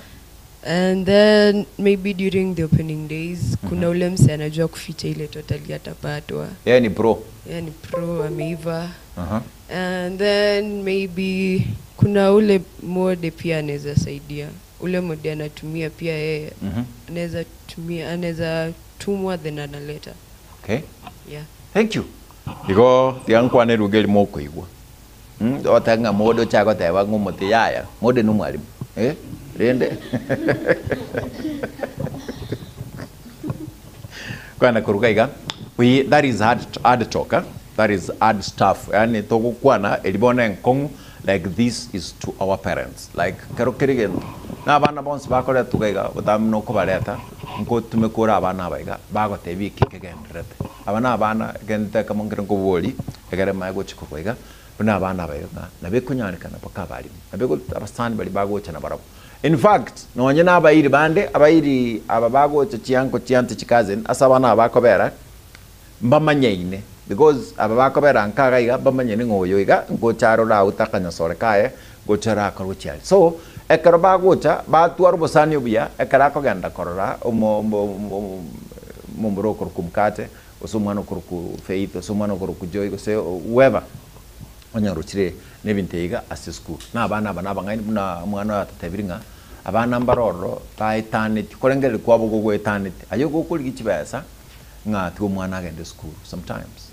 And then maybe during the opening days kuna ule mse anajua kuficha ile totally atapatwa. Yeye ni pro. Yeye ni pro ameiva. Aha. And then maybe kuna ule mode pia anaweza saidia. Ule mode anatumia pia yeye anaweza tumia anaweza tumwa then analeta. Okay. Yeah. Thank you. Igo tiga ruge rimo okoigwa. Oteba ng'a mode ochake goteba ng'a omote yaya, mode na omwalimu. Eh? Rende. Kwenda koruga iga. We that is hard, hard talk, eh? That is hard stuff. Yani togokwana eribona enkong'u like this is to our parents. Like kero kere gento. Na abana bonsi bakore tuga iga botambe nokobareta nkotume kore abana aba iga bagotebia eki kegenderete. Aba na abana egento ekemo nkere nkobori ekere mae gochi korwa iga buna abana aba iga ng'a nabo ekonyarekana mpaka abarimu nabo ego abasani baria bagocha nabarabwo. In fact nonye na abairi bande abairi aba bagocha chianko chianto chicousin ase abana aba bakobera mbamanyaine because aba bakobera nka iga iga mbamanyene ng'a oyo iga ngocha arore aute akanyasore kaye ngocha arakore gochia aria. So ekero bagocha batwara obosani obuya ekero akogenda korora omo omo omo momura okorokwa omokate gose omwana okorokwa Faith gose omwana okorokwa Joy gose whoever onye orochire na ebinto iga ase esukuru. Na abana aba nabang'aini buna omwana oyo atatebiri ng'a abana mbare ororo baetaneti korengereria kwabo gogoetaneti aye gokorigia chibesa ng'a tiga omwana agende esukuru sometimes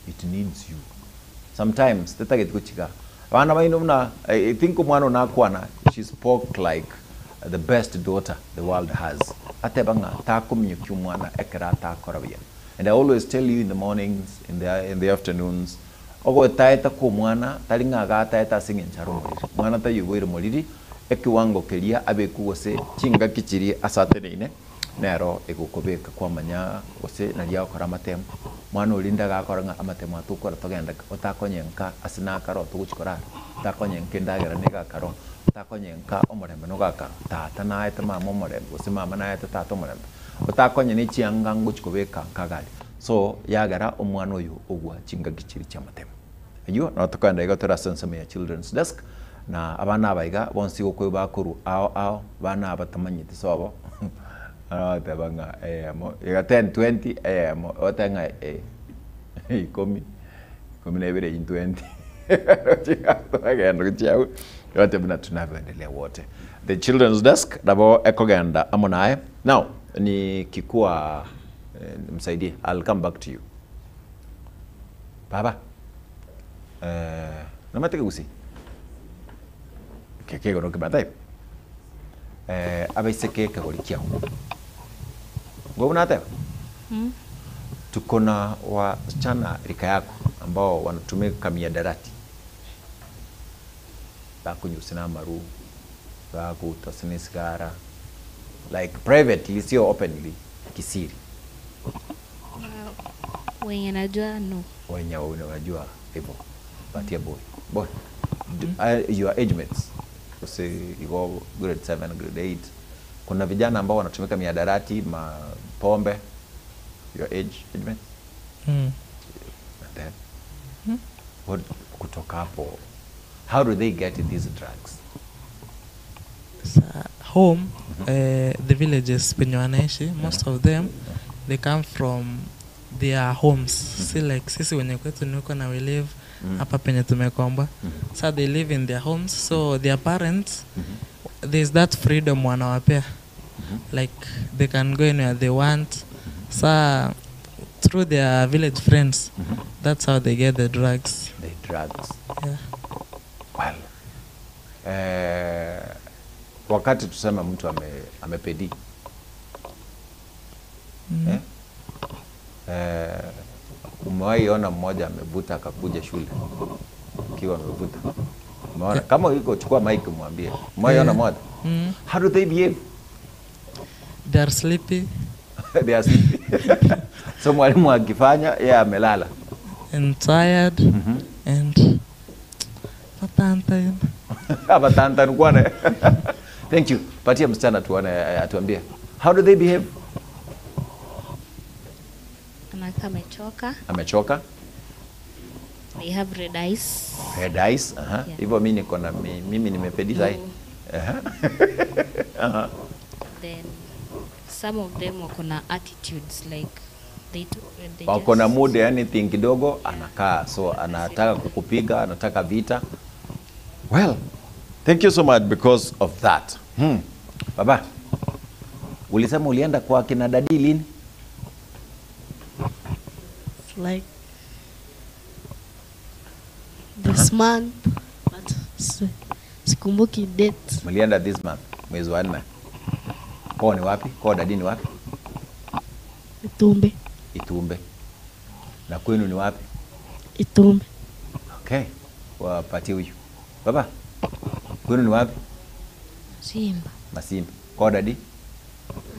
it needs you sometimes tetageti gochiga abana baino buna I think omwana one nakwana she spoke like the best daughter the world has ateba ng'a takominyokia omwana ekero atakora buya and I always tell you in the mornings in the, in the afternoons ogotaeta kwa omwana tari ng'a agataete ase eng'encho are omoriri mwana taiyo oiboire moriri ekiwango keria abekwe gose chingaki chiria ase ateneine nero egokobeka kwamanya gose nari agokora amatemo mwana oria rinde agakora ng'a amatemo aya tokora togende nka otakonye nka ase nakare oo togochi korara otakonye nka endagera nigo akare oo otakonye nka omorembe nigo akare oo tata naete mama omorembe gose mama naete tata omorembe otakonye na echianga ngochi kobeka nka iga aria so yagera omwana oyo ogwa chingaki chiria chia amatemo. Aywo nabo tokogenda iga tore ase ensemo ya children's desk na abana aba iga bonsi gokwe bakorwa ao ao abana aba batamanyeti sobo bagoteba ng'a eyemo iga ten twenty eyemo ogoteba ng'a eh ikomi ikomi na ibere eywo twenty togenda gochia abwo yote buna tunavyoendelea wote. The children's desk nabo ekogenda amo naye now nikikua msaidie I'll come back to you. Baba eh, nomanyete kegusii? Eke kegoro nkebate iga eh, abaiseke ekegori kiao. Ngwo buna ateba? Tuko na wasichana rika yako ambao wanatumika miadarati bakonyusia na amaru, bagotosia na esigara like privately sio openly kisiri. Wenye najua no. Wenye unajua hivyo but yeah boy boy your age mates gose igo grade 7 grade 8 kuna vijana ambao wanatumika miadarati mapombe your age age mates and then what kutoka hapo how do they get these drugs? Sa home the villages penye wanaishi most of them they come from their homes si like sisi wenye kwetu ni huko na we live hapa penye tumekomba sa they live in their homes so their parents there's that freedom wanawapea like they can go anywhere they want sa through their village friends that's how they get the drugs. The drugs. Yeah. Well, wakati tuseme mtu amepedi eh? Umewahi ona mmoja amevuta akakuja shule akiwa amevuta? Umeona? Kama yuko chukua mic mwambie. Umewahi ona Yeah. mmoja? How do they behave? They are sleepy They are sleepy. So mwalimu akifanya yeye amelala. and tired and patantan. Hapa tantan kwane. Thank you. Patia msichana tuone atuambie. How do they behave? Anakaa amechoka. Amechoka. They have red eyes. Red eyes. Aha. Yeah. Hivyo mimi niko na mimi nimepedi sahi. Aha. Aha. Then some of them wako na attitudes like they do, they Wako na just- mood anything kidogo anakaa, so anataka kukupiga, anataka vita. Well, thank you so much because of that. Baba, ulisema ulienda kwa kina dadi lini? It's like this month, but sikumbuki date. Mlienda this month, mwezi wa nne. Kwao ni wapi? Kwao dadi ni wapi? Itumbe. Itumbe. Na kwenu ni wapi? Itumbe. Okay, wapatie huyu. Baba, kwenu ni wapi? Simba. Masimba. Kwao dadi?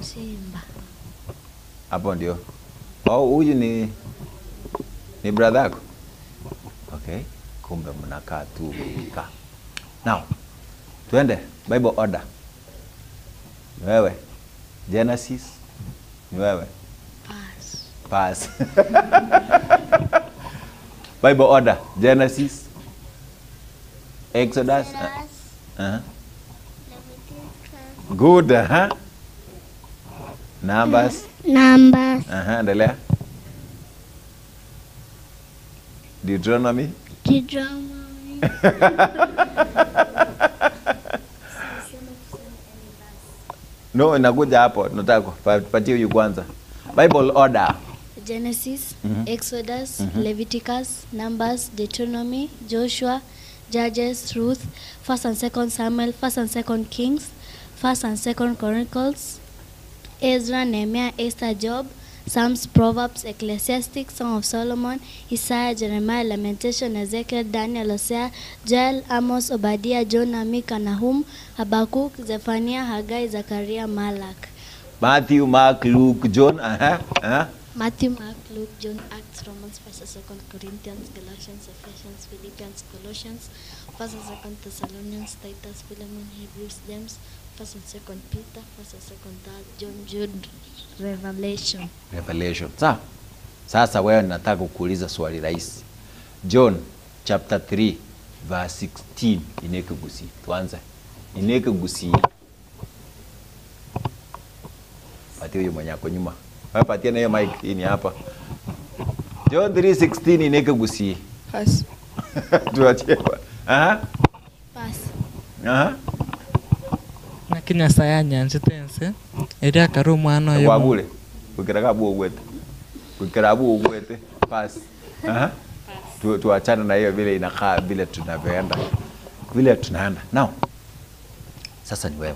Simba. Hapo ndio. Oh, huyu ni brother yako? Okay, kumbe mnakaa tu mkikaa. Now, tuende Bible order. Ni wewe. Genesis ni wewe. Pass. Pass. Bible order. Genesis, Exodus. Good, Numbers. Numbers. Endelea. Deuteronomy. Deuteronomy. No, inakuja hapo. Nataka patie huyu kwanza. Bible order. Genesis, Exodus, Leviticus, Numbers, Deuteronomy, Joshua, Judges, Ruth, First and Second Samuel, First and Second Kings, First and Second Chronicles, Ezra, Nehemiah, Esther, Job, Psalms, Proverbs, Ecclesiastes, Song of Solomon, Isaiah, Jeremiah, Lamentation, Ezekiel, Daniel, Hosea, Joel, Amos, Obadiah, Jonah, Micah, Nahum, Habakkuk, Zephaniah, Haggai, Zechariah, Malak. Matthew, Mark, Luke, John. Matthew, Mark, Luke, John, Acts, Romans, 1st and 2nd Corinthians, Galatians, Ephesians, Philippians, Colossians, 1st and 2nd Thessalonians, Titus, Philemon, Hebrews, James, 1st and 2nd Peter, 1st and 2nd Third, John, Jude, Revelation. Revelation. Sawa. Sasa wewe nataka kukuuliza swali rahisi. John chapter 3 verse 16 inekugusi. Tuanze. Inekugusi. Patia huyo mwenye ako nyuma. Wewe patia na hiyo mic hii ni hapa. John 3:16 inekugusi. Pass. Tuachie. Aha. Pass. Aha. Naki Nyasaye anyanchete ense eria akara omwana oyo Wabule. Wikira kabu ogwete. Wikira abu ogwete. Pass. Aha. Tuachane na hiyo vile inakaa vile tunavyoenda. Vile tunaenda. Now. Sasa ni wewe.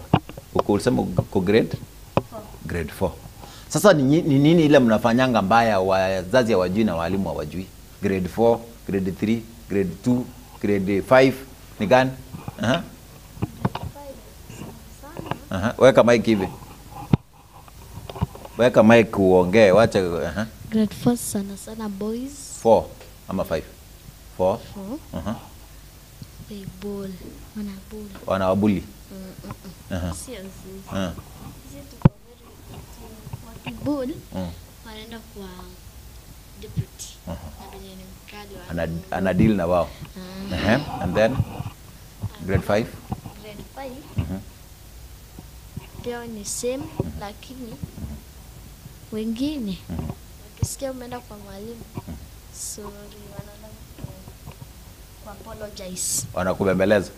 Uko ulisema uko grade? Grade 4. Sasa ni nini ile mnafanyanga mbaya wazazi hawajui na walimu hawajui? Grade 4, grade 3, grade 2, grade 5 ni gani? Aha. Aha. Weka mic hivi. Weka mic uongee, wacha. Aha. Grade 4 sana sana boys. 4 ama 5? 4. 4. Aha. They bull. Wana bull. Wanawabuli. Aha. Sio sisi. Aha. Sisi tuko very wakibull wanaenda kwa deputy. Na venye ni mkali wa Ana deal na wao. Aha. And then grade 5. Grade 5 pia ni same lakini wengine wakisikia umeenda kwa mwalimu sorry, wanaenda ku apologize. Wanakubembeleza.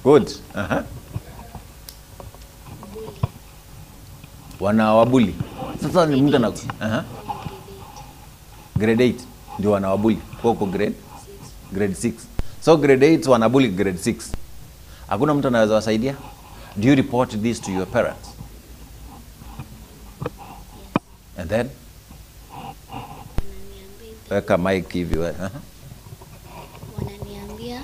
Good. Aha. Wanawabuli. Sasa ni mtu ana aha. Grade 8 ndio wanawabuli. Kwa uko grade grade 6. So grade 8 wanabuli grade 6. Hakuna mtu anaweza wasaidia? Do you report this to your parents? And then Wananiambia Weka mic hivi we. Aha. Wananiambia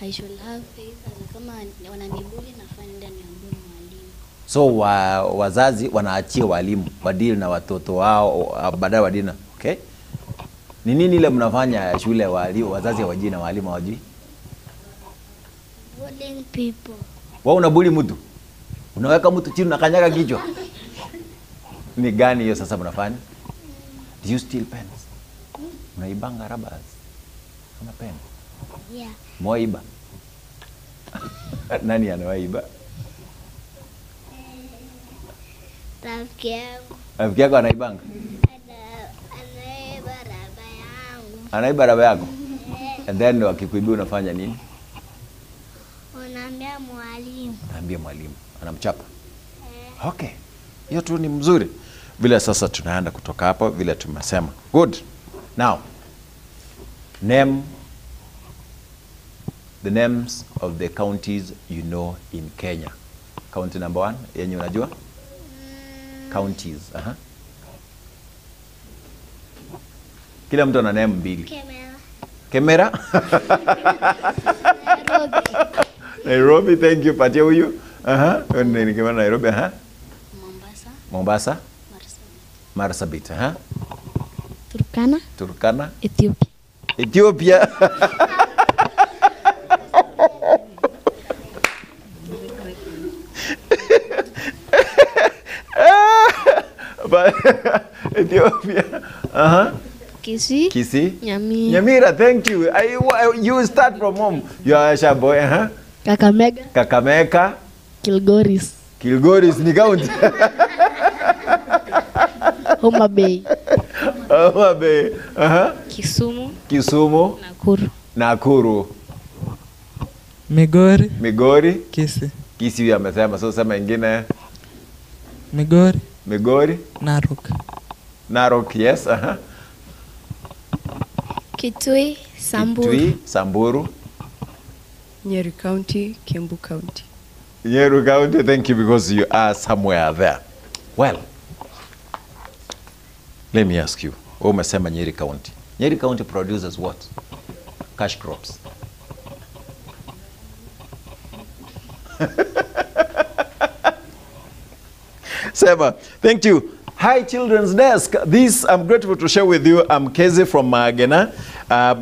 I should have faith. Sasa kama wananibully nafaa niende niambie mwalimu. So wa, wazazi wanaachia walimu wadili na watoto wao baadaye wadili na okay. Ni nini ile mnafanya shule wali, wazazi hawajui na walimu hawajui? Bullying people. Wewe unabuli mtu, unaweka mtu chini unakanyaga kichwa. Ni gani hiyo sasa mnafanya? Do you steal pens? Unaibanga rubbers kama pen? Yeah. Mwaiba? Nani anawaiba? Rafiki yangu Rafiki yako anaibanga? anaiba raba yangu. Anaiba raba yako? And then wakikuibia unafanya nini? Unaambia mwalimu. Naambia mwalimu, anamchapa. Okay, hiyo tu ni mzuri. Vile sasa tunaenda kutoka hapo, vile tumesema. Good. Now, name the names of the counties you know in Kenya. County number one, yenye unajua? Counties. Aha. Kila mtu ana name mbili. Kemera. Kemera? Nairobi, thank you. Patia huyu. Aha. Ni Kemera Nairobi, aha. Mombasa, Mombasa? Marsabit. Aha. Turkana, Turkana? Ethiopia. Ethiopia. But Ethiopia. Uh-huh. Kisii. Kisii. Nyamira. Nyamira, thank you. I, you start from home. You are a boy, huh? Kakamega, Kakamega, Kilgoris, Kilgoris ni county. Homa Bay, Homa Bay. Uh-huh. Kisumu, Kisumu, Nakuru. Nakuru. Migori, Migori, Kisii. Kisii huyu amesema, so sema ingine. Migori, Migori, Narok. Narok, yes. Uh-huh. Kitui, Samburu. Kitui, Samburu. Nyeri County, Kiambu County. Nyeri County, thank you because you are somewhere there. Well, let me ask you. Wewe umesema Nyeri County. Nyeri County produces what? Cash crops. Sema, thank you. Hi, Children's Desk. This I'm grateful to share with you. I'm Kezi from Magena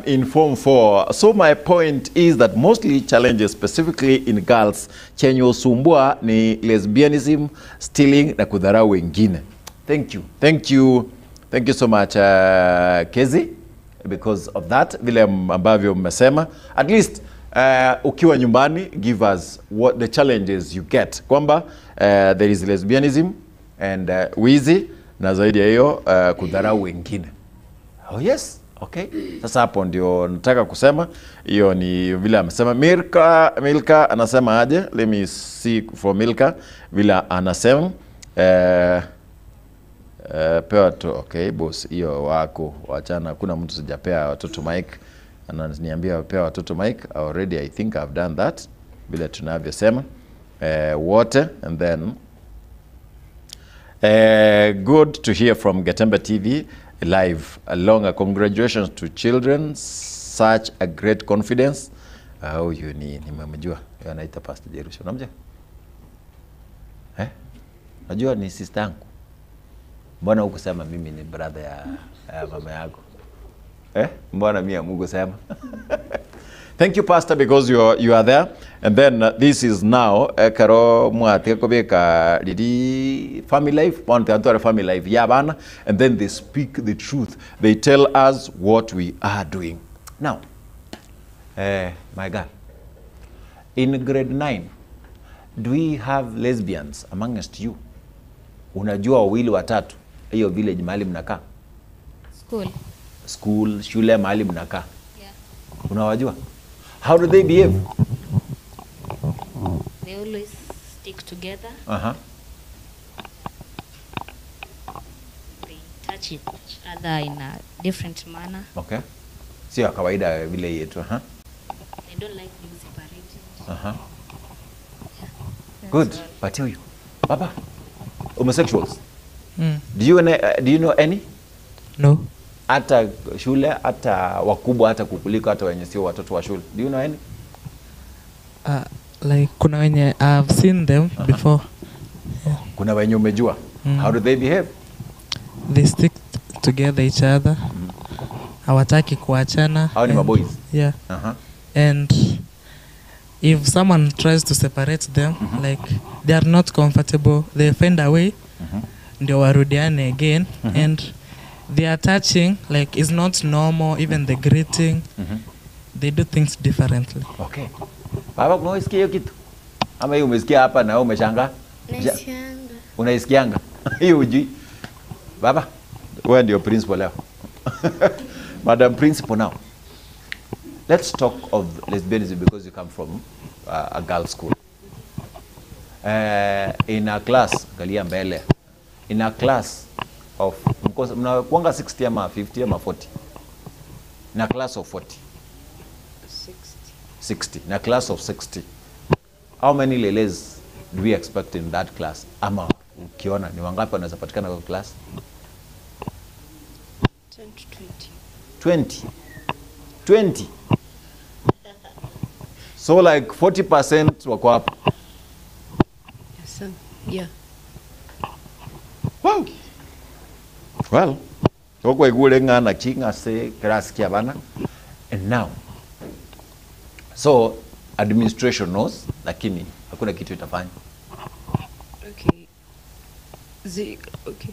in Form 4. So my point is that mostly challenges specifically in girls chenye usumbua ni lesbianism, stealing na kudharau wengine. Thank you. Thank you. Thank you so much Kezi because of that vile ambavyo mmesema at least ukiwa nyumbani give us what the challenges you get kwamba there is lesbianism and wizi na zaidi ya hiyo kudharau wengine. Oh yes, okay. Sasa hapo ndio nataka kusema hiyo ni vile amesema Milka. Milka anasema aje? Let me see for Milka vile anasema pewa tu okay boss, hiyo wako wachana, kuna mtu sijapea watoto mic, ananiambia pea watoto mic already. I think I've done that vile tunavyosema wote and then good to hear from Getembe TV live. Along, congratulations to children, such a great confidence. Huyu ni nimemjua, huyu anaita Pastor Jerusha, unamjua? Eh? Najua ni sister yangu. Mbona hukusema mimi ni brother ya, ya mama yako? Eh? Mbona mimi hamukusema? Thank you pastor because you are there and then this is now karo mwate kobeka lili family life want to family life ya bana and then they speak the truth, they tell us what we are doing now. My girl, in grade 9 do we have lesbians amongst you? Unajua wawili watatu hiyo village mahali mnakaa? School. School, shule mahali mnakaa. Yeah. Unawajua? How do they behave? They always stick together. Uh-huh. They touch each other in a different manner. Okay. Sio ya kawaida vile yetu. Uh-huh. They don't like being separated. Uh-huh. Good. Patia huyu. Baba. Homosexuals. Mm. Do you know, do you know any? No. Hata shule hata wakubwa hata kukuliko hata wenye sio watoto wa shule. Do you know any? Like kuna wenye I've seen them before. Kuna wenye umejua. How do they behave? They stick together each other. Hawataki kuachana. Hao ni maboys? Yeah. And if someone tries to separate them, like they are not comfortable, they find a way ndio warudiane again. And they are touching like is not normal, even the greeting. They do things differently. Okay. Baba, umesikia hiyo kitu? Ama hiyo umesikia hapa na wewe umeshangaa? Naisikianga. Unaisikianga? Hiyo hujui. Baba, wewe ndio principal leo. Madam Principal now. Let's talk of lesbianism because you come from a girls' school. In a class, angalia mbele. In a class of mnakuanga 60 ama 50 ama 40? In a class of 40. 60. 60. In a class of 60. How many ladies do we expect in that class? Ama ukiona ni wangapi wanaweza patikana kwa class? 10 to 20. 20. 20. So like 40% wako hapo. Yes, sir. Yeah. Wow. Well, tokwa igure ng'ana chinga se class kia bana. And now, so administration knows, lakini hakuna kitu itafanya. Okay. Okay.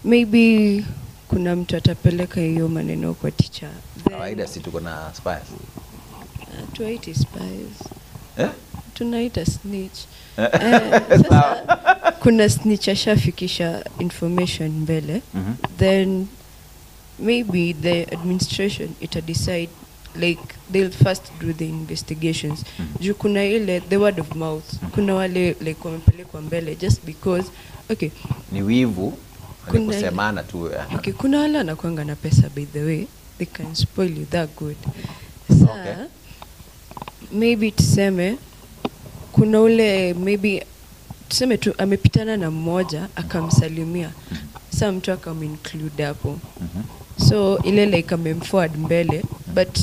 Maybe kuna mtu atapeleka hiyo maneno kwa teacher. Then, Kawaida si tuko na spies. Tuwaite spies. Eh? Tunaita snitch. Sasa kuna snitch ashafikisha information mbele. Then maybe the administration ita decide like they'll first do the investigations. Juu kuna ile the word of mouth. Kuna wale like wamepelekwa mbele just because okay. Ni wivu, ni kusemana tu. Okay, kuna wale wanakuanga na pesa by the way, they can spoil you that good. Sa, maybe tuseme kuna ule maybe tuseme tu amepitana na mmoja akamsalimia. Sa mtu akaminclude hapo. So ile like amemforward mbele, but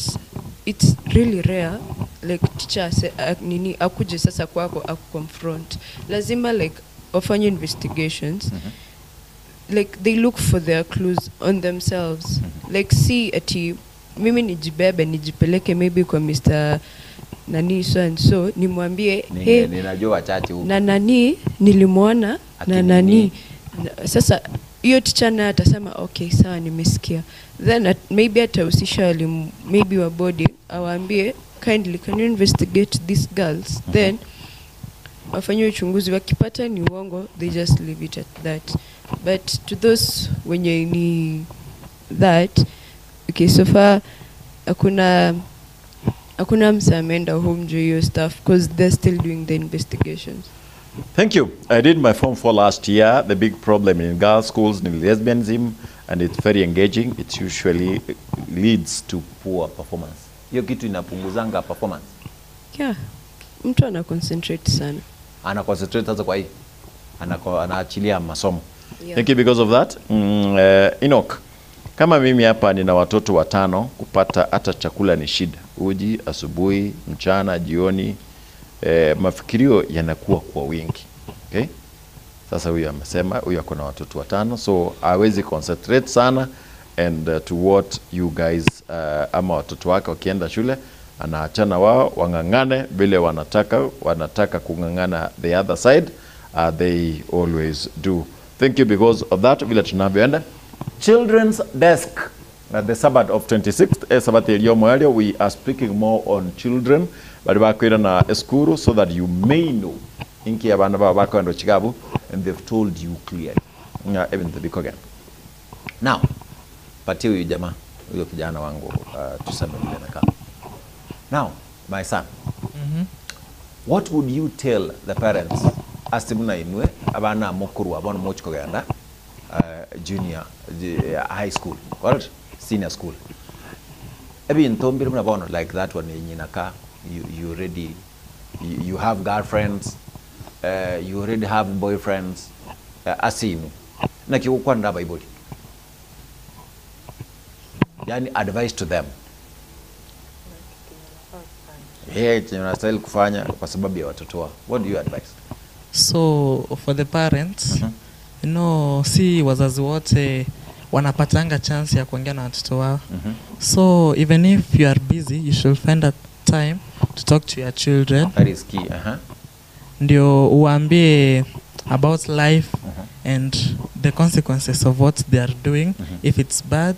it's really rare like teacher ase, nini akuje sasa kwako akuconfront. Lazima like wafanye investigations. Like they look for their clues on themselves. Like see ati mimi nijibebe nijipeleke maybe kwa Mr. nani so and so nimwambie, hey, Ninajua wachache huko. Na nani nilimwona na Akini nani. nini? Na, sasa hiyo teacher naye atasema okay sawa nimesikia. Then maybe atahusisha walimu maybe wa boarding awaambie kindly can you investigate these girls. Then wafanye uchunguzi, wakipata ni uongo they just leave it at that. But to those wenye ni that okay so far hakuna msa ameenda home juu hiyo stuff because they're still doing the investigations. Thank you. I did my Form 4 last year. The big problem in girls' schools is lesbianism, and it's very engaging. It usually leads to poor performance. Hiyo kitu inapunguzanga performance. Yeah. Mtu ana concentrate sana. Ana concentrate sasa kwa hii. Anaachilia masomo. Yeah. Thank you because of that. Enoch, kama mimi hapa nina watoto watano, kupata hata chakula ni shida. Uji, asubuhi, mchana, jioni. Mafikirio yanakuwa kwa wingi. Okay? Sasa huyu amesema huyu ako na watoto watano, so hawezi concentrate sana and to what you guys ama watoto wake wakienda shule anaachana wao wang'ang'ane vile wanataka kung'ang'ana the other side, they always do. Thank you because of that. Vile tunavyoenda Children's Desk at the Sabbath of 26th, Sabbath iliyomo area, we are speaking more on children bali bakwira na eskuru so that you may know inki abana baba bakwenda chigabu and they've told you clearly. Nga even the big again. Now, patia huyu jamaa, huyo kijana wangu, tuseme vile nakaa. Now, my son. What would you tell the parents asimuna inwe abana mukuru abana mochikogenda junior high school, correct? Senior school. Ebinto mbiri muna bono like that one nyinaka you already you have girlfriends, you already have boyfriends, asinu. Na kigukwanira Bible. Yani advice to them. Eh, chenye unastahili kufanya kwa sababu ya watoto wao. What do you advise? So for the parents, you know, si wazazi wote wanapatanga chance ya kuongea na watoto wao. So even if you are busy, you should find a time to talk to your children. That is key. Uh-huh. Ndio uwaambie about life and the consequences of what they are doing, if it's bad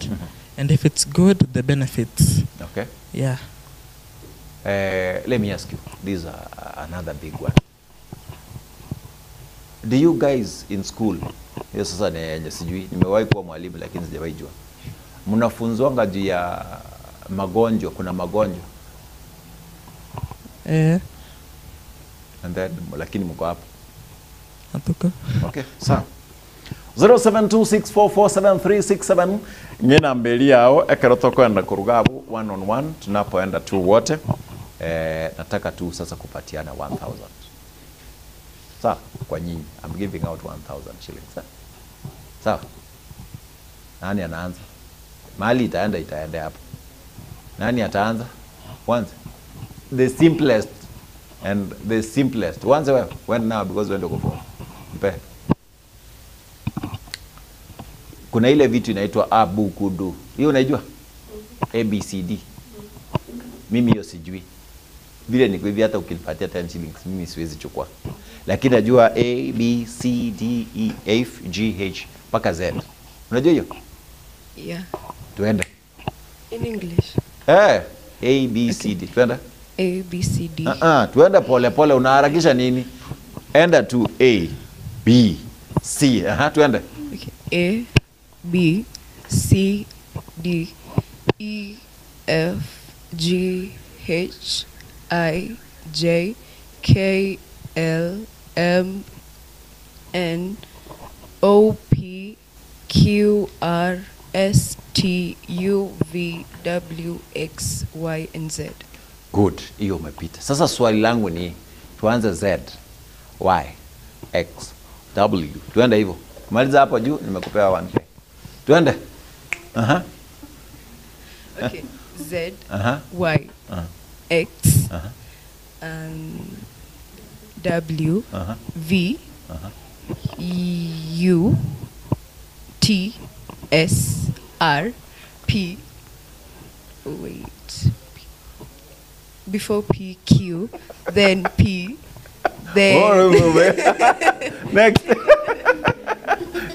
and if it's good, the benefits. Okay. Yeah. Let me ask you, this is another big one. Do you guys in school, hiyo sasa ni yenye sijui, nimewahi kuwa mwalimu lakini sijawahi jua, mnafunzwanga juu ya magonjwa? Kuna magonjwa Eh, and then, lakini mko hapo hatuko. Okay, sawa. 0726447367 ng'ina yao ekero tokwenda kuruga abu one on one tunapoenda tu wote, eh, nataka tu sasa kupatiana 1000 sawa kwa nyinyi. I'm giving out 1000 shillings, eh? Sawa, nani anaanza? Mahali itaenda itaenda hapo. Nani ataanza kwanza? The simplest and the simplest. Uanze wewe. Wend now because wewe ndio uko form. Mpe. Kuna ile vitu inaitwa abukudu. Hiyo unaijua? A B C D. Mimi hiyo sijui. Vile niko hivi hata ukinipatia 10 shillings mimi siwezi chukua. Lakini najua A B C D E F G H mpaka Z. Unajua hiyo? Yeah. Tuende. In English. Eh, A B C D. Tuende. A B C D. Ah, ah, tuende pole pole, unaharakisha nini? Enda tu A B C. Aha, tuende. Okay. A B C D E F G H I J K L M N O P Q R S T U V W X Y and Z. Good, hiyo umepita. Sasa swali langu ni tuanze Z Y X W. Tuende hivyo. Maliza hapo juu nimekupea 1K. Tuende. Aha. Okay. Z Aha. Y Aha. X Aha. W Aha. V Aha. U T S R P, wait, P. Before P Q, then P, then Oh, next.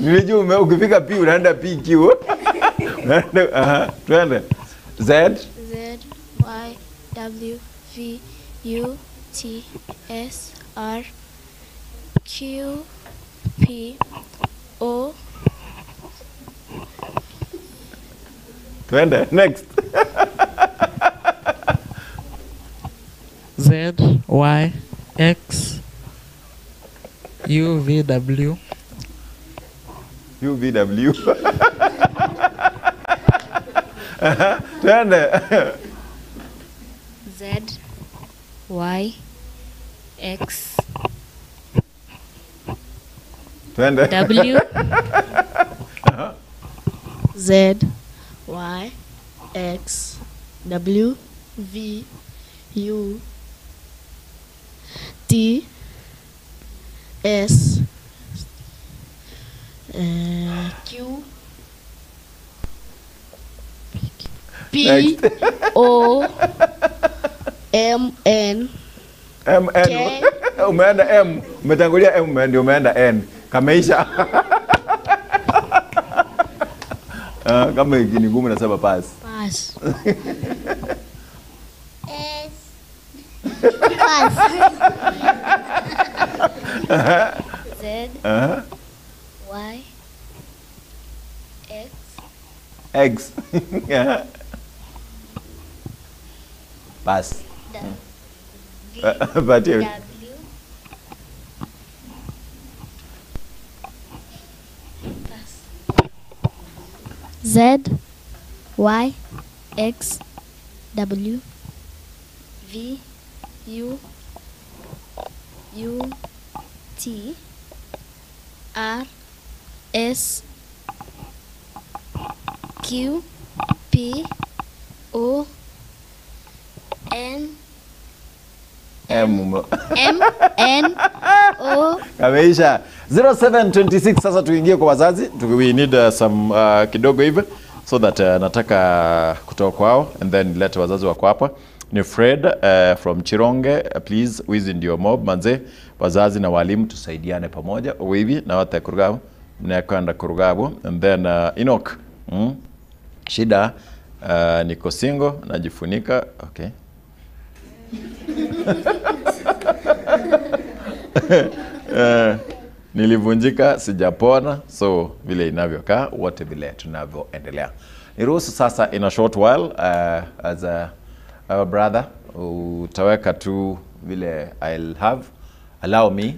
Nilijua ukifika P unaenda P Q. Unaenda, aha, tuende. Z Z Y W V U T S R Q P O Tuende next. Z Y X U V W U V W. Tuende. Z Y X Tuende. W Z Y X W V U T S Q P O M N M N. Umeenda M, umetangulia M ndio umeenda N. Kameisha. Kama ni ngumu nasema pass. Pass. S Pass. Z Aha. Y X X. Pass. V Patie. W Pass. Z Y X W V U U T R S Q P O N M M N O Kameisha. 0726 sasa tuingie kwa wazazi. We need some kidogo hivi so that nataka kutoka kwao and then let wazazi wako hapa. Ni Fred from Chironge, please wizi ndio mob manze, wazazi na walimu tusaidiane pamoja wivi na wate kurugabo mnakwenda kurugabo and then Enoch Shida niko single najifunika okay. Nilivunjika sijapona, so vile inavyokaa wote vile tunavyoendelea. Niruhusu sasa in a short while as a, our brother utaweka tu vile I'll have allow me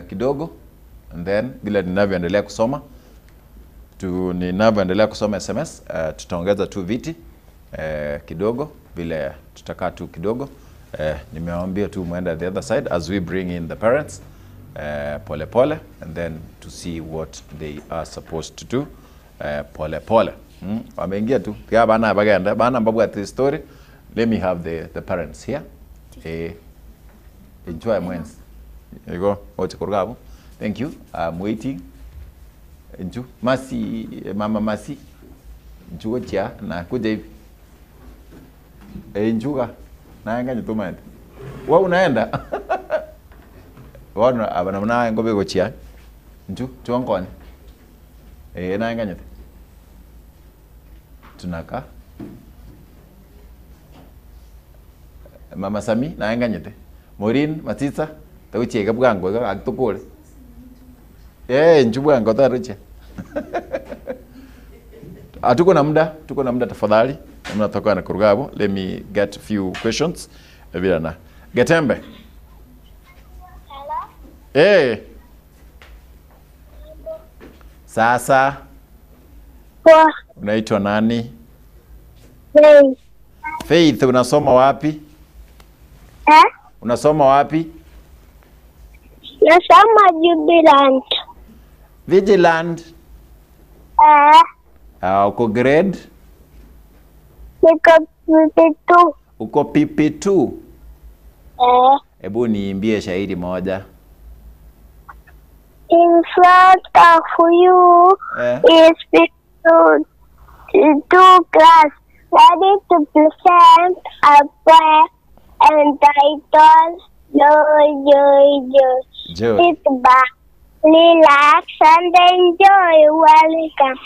kidogo and then vile ninavyoendelea kusoma tu ninavyoendelea kusoma SMS tutaongeza tu viti kidogo vile tutakaa tu kidogo. Nimewaambia tu muende the other side as we bring in the parents pole pole and then to see what they are supposed to do pole pole. Wameingia tu kia bana bagenda bana mbabu at story. Let me have the parents here. Enjoy mwenzi. There you go. Oche kurgabo. Thank you. I'm waiting. Nju Masi, mama Masi. Nju chia na kuja hivi. Njuga. Na nganya tu maende. Wewe unaenda? Wana abana mna ngobe gochia. Nju tuonkone. Na nganya. Tunaka. Mama Sami na nganyete. Maureen Matita tauchega bwango aktukule. Nju bwango taruche. Tuko na muda, tuko na muda tafadhali. Mnatoka na kurugabo. Let me get few questions. Bila na. Getembe. Hello. Sasa. Poa. Unaitwa nani? Faith. Faith, unasoma wapi? Unasoma wapi? Nasoma Jubilant. Vigilant. Uko grade? Niko PP2. Uko PP2? Ebu niimbie shairi moja. In front of you is P2 class ready to present a poem entitled Joy, Joy, Joy. Joy. Sit back, relax and enjoy. Welcome.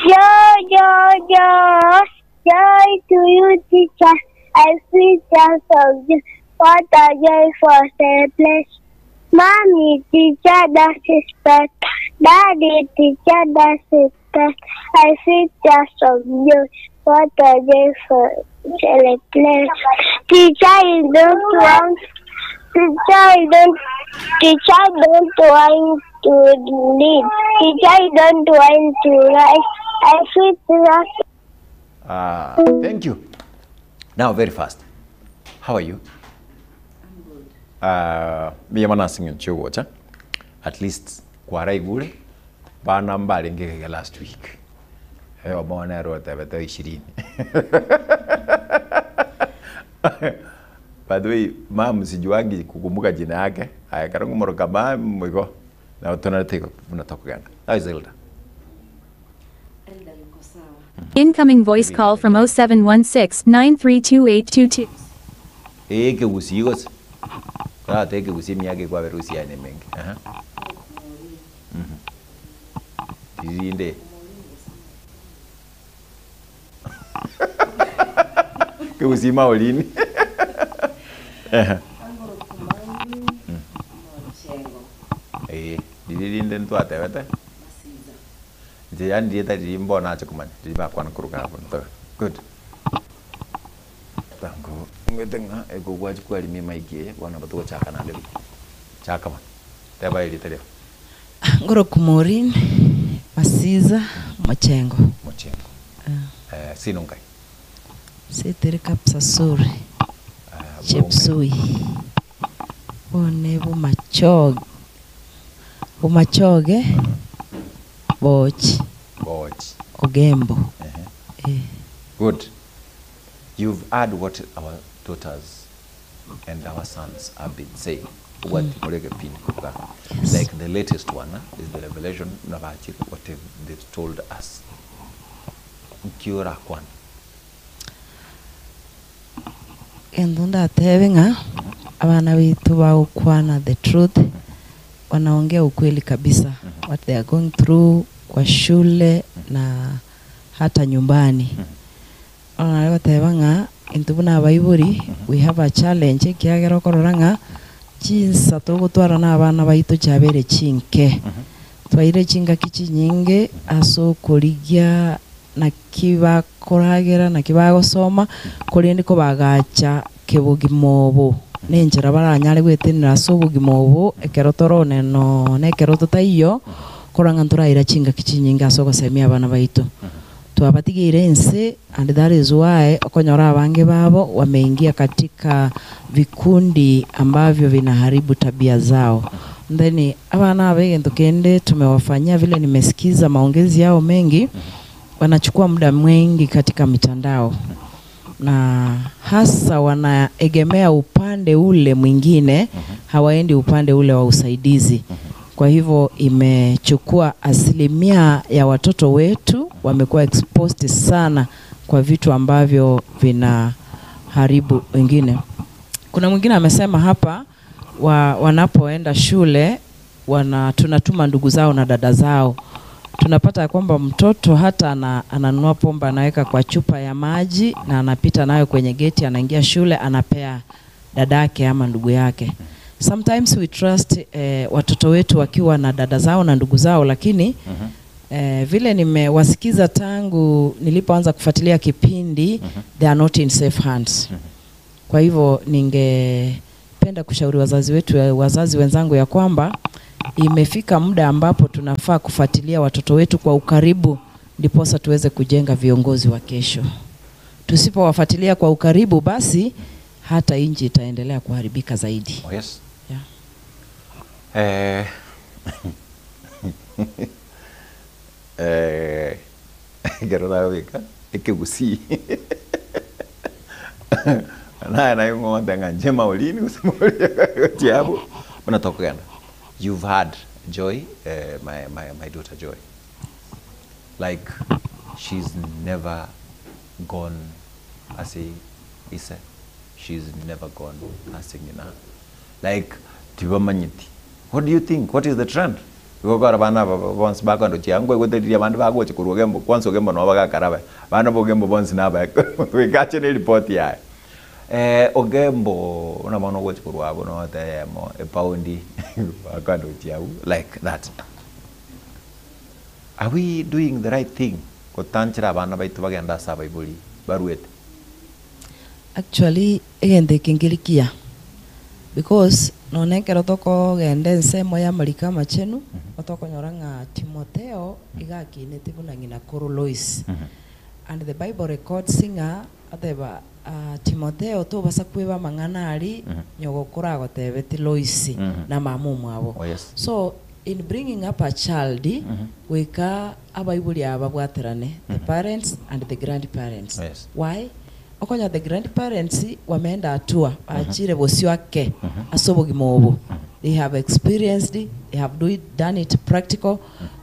Joy, joy, joy. Joy to you, teacher. I feel sense of joy. What a joy for the place. Mommy, teacher, that is better. Daddy, teacher, that is better. I feel sense of joy. What a joy for the place. Teacher, you don't want. Teacher, you don't. Teacher, don't want to lead. Teacher, you don't want to write. I feel sense. Thank you. Now, very fast. How are you? I'm good. Mimi mana singing chuo. At least kwa raigure bana mbali ngeke last week. Heyo bona rota beta 20. By the way, mom sijuangi kukumbuka jina yake. Haya karangu moroka mom mwiko. Na tunataka tunatoka gani? How is Elda? Elda yuko sawa. Incoming voice call from 0716 932822. Ke gusi. Kwa te ke gusi miyake kwa berusi ya mengi. Aha. Tizinde. Ke gusi maolini. Dilinde ntwate bete. Nje yani dieta dimbona acho kumanya. Diba kwana kuruka hapo. Good. Tango ngwetenga ego kwaji kwali mi maiki bwana batuko chaka na lebi. Chaka man. Teba ili tele. Ngoro kumorin Masiza Machengo. Machengo. Sinungai. Setere kapsasuri. Chepsui. Bone bumachoge. Bumachoge. Boch. Boch. Ogembo. Good. You've heard what our daughters and our sons have been saying. Obwati more egepindi kobuga. Like the latest one is the revelation nabachire what they've, they've told us. Nki orakwane? Egento ndatebe ng'a abana baito bagokwana the truth, wanaongea ukweli kabisa what they are going through kwa shule na hata nyumbani. Bono nare goteba ng'a intwe buna abaibori we have a challenge ekiagera okorora ng'a chinsa togotwara na abana baito chiabeire chinke. Twaire chingaki chinyinge ase okorigia naki bakoragera, naki bagosoma, korende kobagacha kebogima obo nenchera baranyare gwetenena ase obogima obo ekero tore one nonye ekero totaiyo, korora ng'a ntoraira chingaki chinyinge ase ogosemia abana baito. Twabatigeire ense and that is why okonyora abange babo wameingia katika vikundi ambavyo vinaharibu tabia zao. Then abana aba egento kende tumewafanyia vile nimesikiza maongezi yao mengi, wanachukua muda mwingi katika mitandao na hasa wanaegemea upande ule mwingine, hawaendi upande ule wa usaidizi. Kwa hivyo imechukua asilimia ya watoto wetu wamekuwa exposed sana kwa vitu ambavyo vinaharibu wengine. Kuna mwingine amesema hapa wa, wanapoenda shule wana, tunatuma ndugu zao na dada zao tunapata ya kwamba mtoto hata ana, ananunua pombe anaweka kwa chupa ya maji na anapita nayo kwenye geti, anaingia shule anapea dadake ama ndugu yake. Sometimes we trust eh, watoto wetu wakiwa na dada zao na ndugu zao, lakini eh, vile nimewasikiza tangu nilipoanza kufuatilia kipindi they are not in safe hands. Kwa hivyo ningependa kushauri wazazi wetu, wazazi wenzangu, ya kwamba imefika muda ambapo tunafaa kufuatilia watoto wetu kwa ukaribu, ndiposa tuweze kujenga viongozi wa kesho. Tusipowafuatilia kwa ukaribu, basi hata nchi itaendelea kuharibika zaidi. Oh, yes. Yeah. Eh, eh, ekero nagobeka ekegusii naye naye ng'ote ng'a inche maolini gose maoli gochia abwo, buna tokogenda. You've had Joy, eh, my, my, my daughter Joy. Like, she's never gone ase ise, she's never gone ase ng'ina. Like, tibamanyeti. What do you think? What is the trend? Igo okora abana aba bonsi bakoenda gochia nkoigwete riria abande bagocha korwa ogembo, kwanza ogembo nabo bagakara abaye. Abana ba ogembo bonsi nabaye goika ache ne eripoti yaye. Eh, ogembo buna bono ogocha korwa abwo note eyemo epaundi bakoenda gochia abwo like that. Are we doing the right thing gotanchera abana baito bagende ase abaibori baruete? Actually egento eke nkeri kiya because nonye ekero tokogenda ensemo ya amariko amachenu, tokonyora ng'a Timotheo iga akinete buna ng'ina koro Lois. And the Bible records ng'a ateba ah, Timotheo tobasa kweba amang'ana aria nyogokoro agotebeti Lois na mama omwabo. Oh, yes. So in bringing up a child goika abaibori aba babwaterane, the parents and the grandparents. Oh, yes. Why? Okonya the grandparents wameenda hatua bachire bosio ake ase obogima obo. They have experienced, they have do it, done it practical.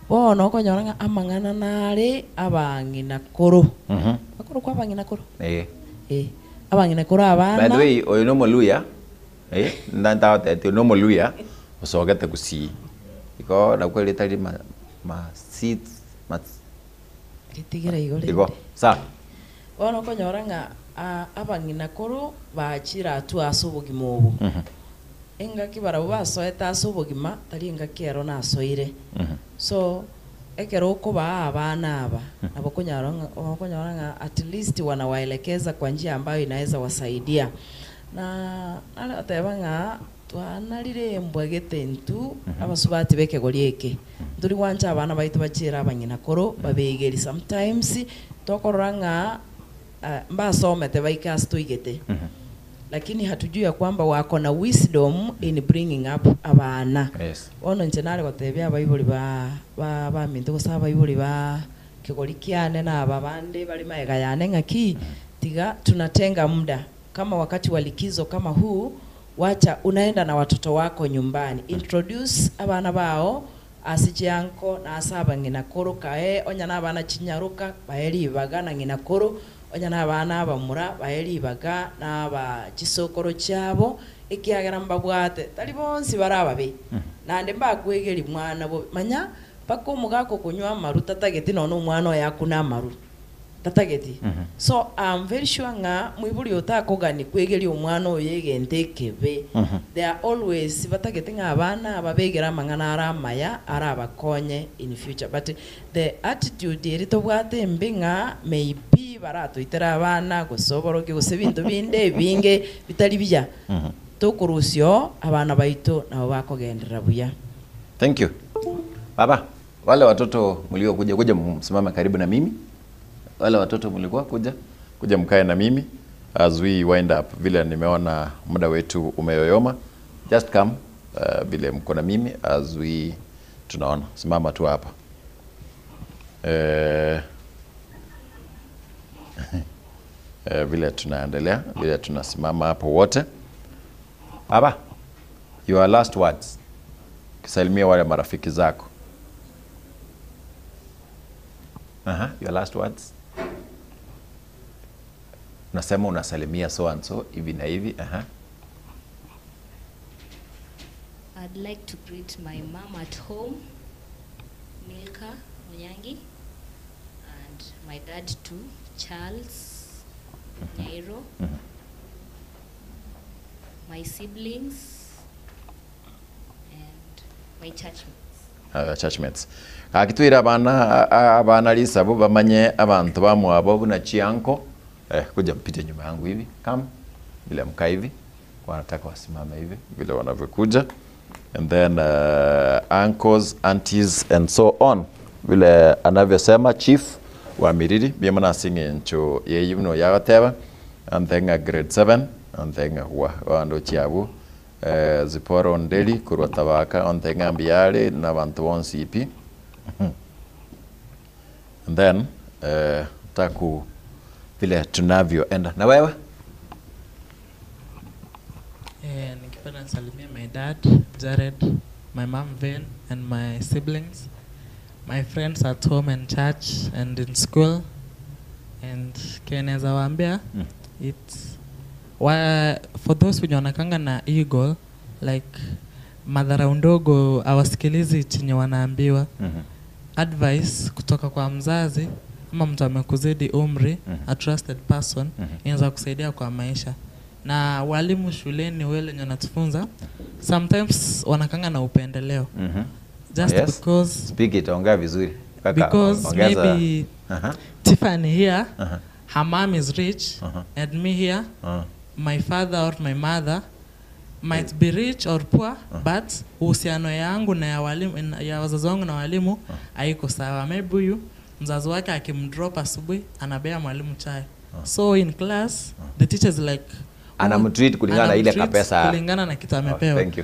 Bono okonyora ng'a amang'ana nare abang'ina koro. Bakoro kwa abang'ina koro. Eh. Eh. Abang'ina koro By the abana. way, oyo no omoluya, eh, ndatagotebeti oyo no omoluya osogete gusii. Igo nakwo erieta ri ma masit mats Ritigere igo rende. igo, sawa. Bono okonyora ng'a ah, abang'ina koro bachire hatua ase obogima obo. Engaki barabwo basoete ase obogima, tari engaki ero nasoire. So, ekero okobaa abana aba, nabo okonyara ng'a okonyora ng'a at least wanawaelekeza kwa njia ambayo inaweza wasaidia. Na nare goteba ng'a twanarire embwa gete intwe abasubati ba ekegori eke. Ntori gwancha abana baito bachiere abang'ina koro babegeri sometimes tokorora ng'a ah, mbasomete baike ase toigete. Lakini hatujui ya kwamba wako na wisdom in bringing up abana. Yes. Bono inche nare gotebia abaibori ba ba baminto gose abaibori ba Kegori kiane na aba bande bare magega yane ng'aki, tiga tunatenga muda kama wakati wa likizo kama huu, wacha unaenda na watoto wako nyumbani, introduce abana bao ase chianko na ase abang'ina koro kae onya na abana chinyaroka bae ribaga na ng'ina koro, onya na abana abamura bae ribaga na aba chisokoro chiabo, ekiagera mbabwate tari bonsi bare ababe, naende mbakwegeri mwana bobe. Manya mpaka omogaka okonywa amaru tatageti nonya omwana oye akune amaru, tatageti. So am very sure ng'a moibori oyo takogani kwegeria omwana oyo egento ekebe. They are always batagete ng'a abana aba begere amang'ana are amaya arabakonye in future. But the attitude eri tobwate embe ng'a maybe baratoitere abana gose oborokia gose ebinto binde ebinge bitari buya, tokorusia oo abana baito nabo bakogenderera buya. Thank you. Baba, wale watoto mliokuja kuja msimame karibu na mimi. Wale watoto mlikuwa kuja kuja mkae na mimi as we wind up. Vile nimeona muda wetu umeyoyoma, just come vile mko na mimi as we tunaona. Simama tu hapa. Vile tunaendelea, vile tunasimama hapo wote. Baba, your last words. Kisalimia wale marafiki zako. Aha, your last words. Unasema unasalimia so and so hivi na hivi. Aha. I'd like to greet my mom at home, Milka Munyangi, and my dad too, Charles Nyairo, my siblings, and my churchmates. Churchmates. Akitwira abana abana lisabo bamanye abantu bamwabo buna chianko. Kuja mpite nyuma yangu hivi. Come. Bila mkaa hivi. Wanataka wasimame hivi vile wanavyokuja. And then uncles, aunties and so on. Vile anavyosema chief wa Miriri biemana sing'encho yeyi no yagateba and then a grade 7 and then wa wando chiabu Ziporo Ndeli kurwa Tabaka on the Ngambiare na bantu bonsi ipi. And then taku vile tunavyoenda na wewe. Ningependa nisalimie my dad Jared, my mom Vane, and my siblings, my friends at home and church and in school. And kenaweza waambia, it's wa, for those wenye wanakanga na ego like madharau ndogo, hawasikilizi chenye wanaambiwa. Advice kutoka kwa mzazi ama mtu amekuzidi umri, a trusted person, inaweza kusaidia kwa maisha. Na walimu shuleni wale wenye wanatufunza sometimes wanakanga na upendeleo. Just because Speak it, ongea vizuri. Kaka, because ongeza. maybe Tiffany here, her mom is rich, and me here, my father or my mother might be rich or poor, but uhusiano yangu na ya walimu, ya wazazi wangu na walimu haiko sawa. Maybe huyu mzazi wake akimdrop asubuhi anabea mwalimu chai. So in class the teacher is like Anamtreat kulingana na ile anamtreat kapesa. kulingana na kitu Oh, amepewa. thank you.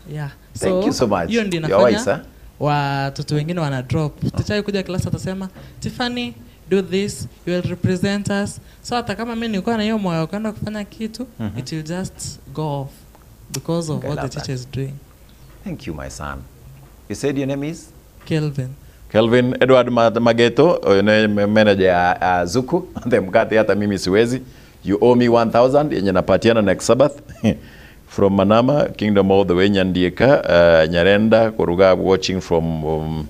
Thank So, you so much. hiyo ndio You're wise, inafanya eh? watoto wengine wana drop. Teacher akikuja class atasema Tiffany, do this, you will represent us. So hata kama mimi nilikuwa na hiyo moyo wa kwenda kufanya kitu, it will just go off because of Okay, what the love that. teacher is doing. Thank you, my son. You said your name is? Kelvin. Kelvin Edward Mageto, huyu ni manager ya Zuku. The mkate hata mimi siwezi. You owe me 1000 yenye napatiana next Sabbath. From Manama, Kingdom all the way Nyandieka, Nyarenda, Koruga watching from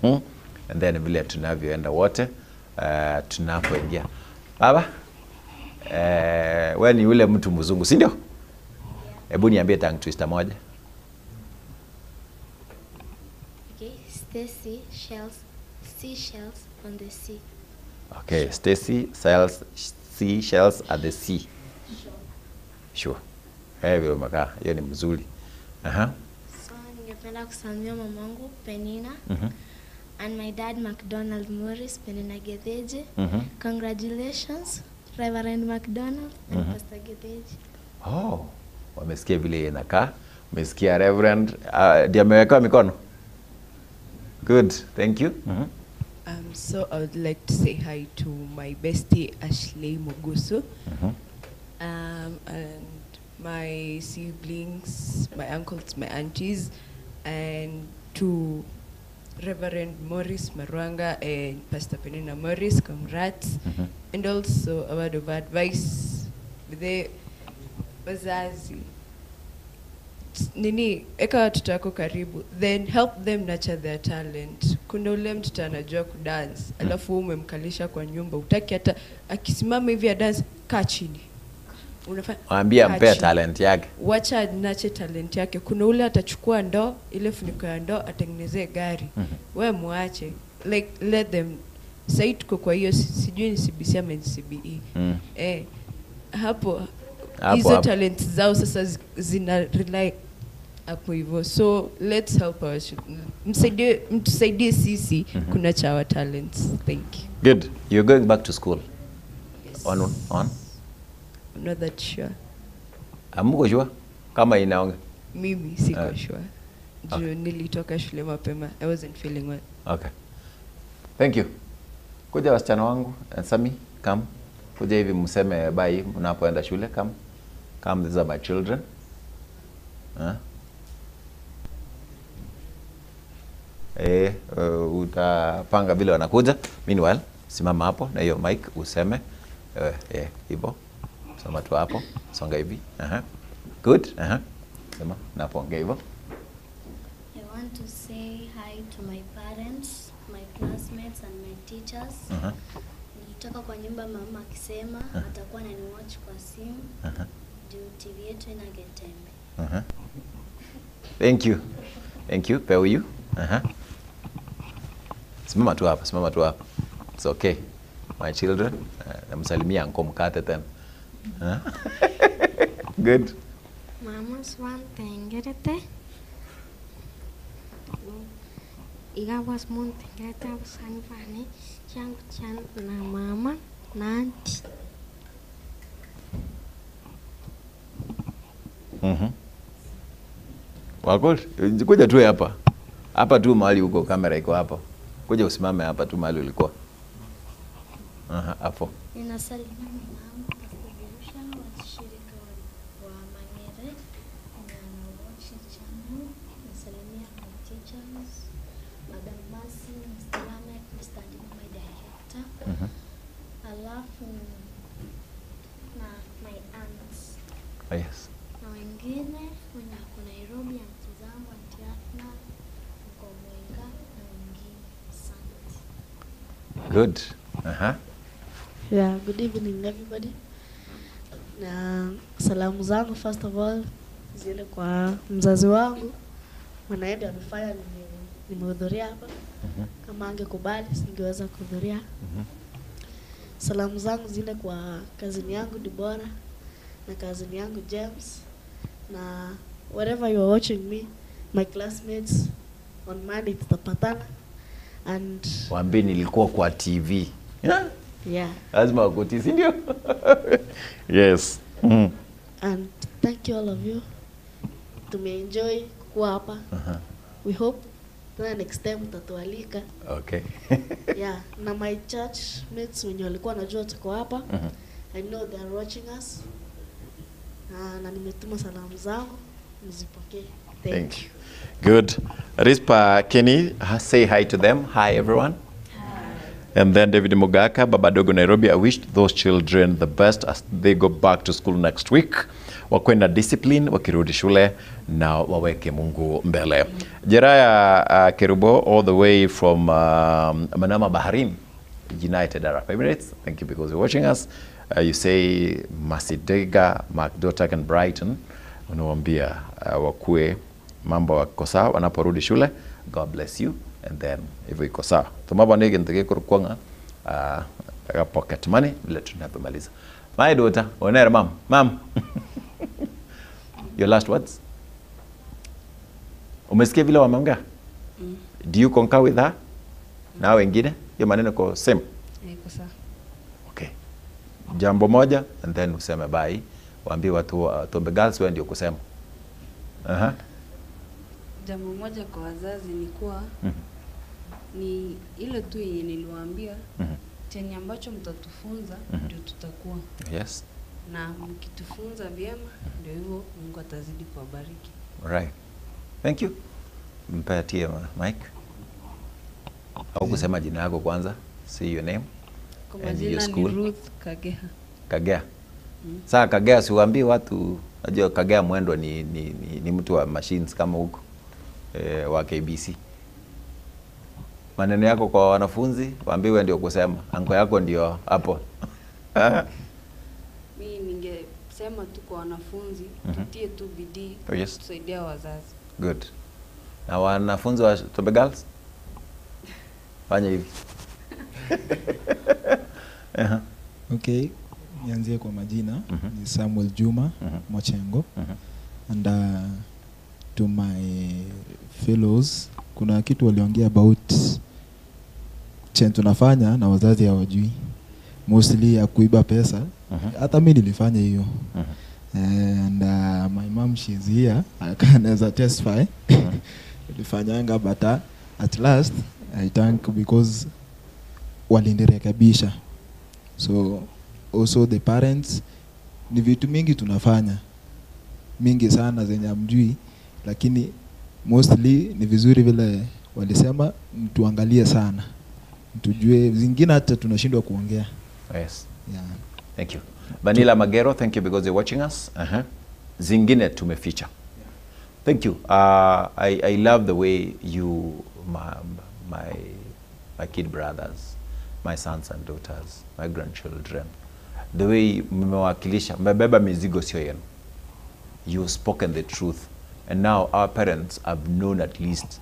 And then vile tunavyoenda wote, tunapoingia. Baba, wewe ni yule mtu mzungu, si ndio? Hebu niambie tongue twister moja. Okay, Stacy shells seashells on the sea. Okay, Stacy sells seashells at the sea. Sure. Vile umekaa, hiyo ni mzuri. Aha. So ningependa kusalimia mamangu Penina and my dad McDonald Morris Penina Getheje. Congratulations Reverend McDonald and Pastor Getheje. Oh, wamesikia vile inakaa. Umesikia Reverend, ndiye amewekewa mikono. Good, thank you. So I would like to say hi to my bestie Ashley Mugusu, and my siblings, my uncles, my aunties, and to Reverend Morris Marwanga and Pastor Penina Morris, congrats. And also a word of advice, the wazazi, nini, eka watoto wako karibu, then help them nurture their talent. Kuna ule mtoto anajua kudance, alafu wewe umemkalisha kwa nyumba, utaki hata akisimama hivi ya dance, kaa chini. Unafanya Waambie kaa ampee chini. talent yake. Wacha nache talent yake. Kuna ule atachukua ndoo, ile funiko ya ndoo atengenezee gari. We muache. Like let them. Sasa tuko kwa hiyo sijui ni CBC ama ni CBE. Hapo Hapo, hizo hapo. talents zao sasa zina rely hapo hivyo. So let's help our children. Msaidie, mtusaidie sisi kuna cha our talents. Thank you. Good. You're going back to school. Yes. On, on. I'm not that sure. Amuko sure? Kama inaonge. Mimi siko sure. Juu nilitoka shule mapema. I wasn't feeling well. Okay. Thank you. Kuja wasichana wangu, and Sami, come. Kuja hivi mseme bye mnapoenda shule, come. Come, these are my children. Huh? Utapanga vile wanakuja. Meanwhile, simama hapo na hiyo mic useme. Hivyo. Sema tu hapo, songa hivi. Good. Sema napoongea hivyo. I want to say hi to my parents, my classmates and my teachers. Nilitoka kwa nyumba mama akisema atakuwa ananiwatch kwa simu. Juu TV yetu ina Getembe. Thank you. Thank you. Peo you. Simama tu hapa, simama tu hapa. It's okay. My children, namsalimia anko mkate tena. Good. Mama swan tengerete. Igawas mun tengerete abasani bane changu chan na mama na auntie. Wako kuja tu hapa. Hapa tu mahali uko, kamera iko hapo. Kuja usimame hapa tu mahali ulikuwa. Aha, hapo. Ninasalimia mama yangu Pastor Jerusha wa shirika wa Mangere na watch channel. Nasalimia my teachers, Madam Mercy, Mr. Lamek, Mr. Ndimo, my director. Alafu na my aunts. Oh, yes. Na wengine wenye wako Nairobi, auntie zangu, auntie Afna, mko Mwenga na wengine. Asante. Good. Aha. Yeah, good evening everybody. Na salamu zangu first of all ziende kwa mzazi wangu. Mwanaende amefanya nimehudhuria hapa. Kama angekubali singeweza kuhudhuria. Salamu zangu ziende kwa kazini yangu Dibora na kazini yangu James na wherever you are watching me, my classmates on Monday tutapatana and Waambie nilikuwa kwa TV. Yeah? Yeah. Lazima wakutii, si ndio? Yes. And thank you all of you. Tumeenjoy kuwa hapa. We hope tena next time mtatualika. Yeah, na my church mates wenye walikuwa wanajua tuko hapa. I know they are watching us. Na nimetuma salamu zangu, mzipokee. Thank Thank you. Good. Rispa Kenny, say hi to them. Hi everyone. Hi. And then David Mugaka, Baba Dogo Nairobi, I wish those children the best as they go back to school next week. Wakuwe na discipline, wakirudi shule na waweke Mungu mbele. Jeraya Kerubo, all the way from Manama, Bahrain, United Arab Emirates. Thank you because you're watching us. You say Masidega, Macdotak and Brighton. Unawaambia wakuwe mambo wako sawa wanaporudi shule. God bless you. And then hivyo iko sawa. Tumaba nige ntige kurukwanga pocket money vile tunapomaliza. My daughter, onera mom. Mom. Your last words? Umesikia vile wameongea? Do you concur with her? Na wengine? Hiyo maneno iko same. Iko sawa. Okay. Jambo moja and then useme bye. Waambie watu Tombe Girls wewe ndio kusema. Jambo moja kwa wazazi ni kuwa Ni ile tu yenye niliwaambia Mhm. chenye ambacho mtatufunza ndio tutakuwa Yes. na mkitufunza vyema ndio hivyo Mungu atazidi kuwabariki. Right. Thank you. Mpatie mic. Au kusema jina yako kwanza. Say your name. Kwa And your majina ni school. Ruth Kageha. Kagea. Mm. Saa Kagea siwaambii watu, najua Kagea Mwendwa ni mtu wa machines kama huko wa KBC. Maneno yako kwa wanafunzi waambiwe ndio kusema, anko yako ndio hapo. Mi ningesema tu kwa wanafunzi tutie tu bidii Oh, yes. tusaidia wazazi. Good. Na wanafunzi wa Tobe Girls? Fanya hivi. Aha. Okay, nianzie kwa majina ni Samuel Juma Mochengo and to my fellows, kuna kitu waliongea about chen tunafanya na wazazi hawajui, mostly ya kuiba pesa. Hata mi nilifanya hiyo and my mom she's here anaweza testify nilifanyanga but at last I thank because walinirekebisha. So also the parents, ni vitu mingi tunafanya mingi sana zenye hamjui, lakini mostly ni vizuri vile walisema mtuangalie sana, mtujue zingine hata tunashindwa kuongea. Yes. Yeah. Thank you. Vanilla Magero, thank you because you're watching us. Zingine tumeficha. Thank you. I love the way you, my kid brothers, my sons and daughters, my grandchildren, the way mmewakilisha, mmebeba mizigo sio yenu. You've spoken the truth. And now our parents have known at least,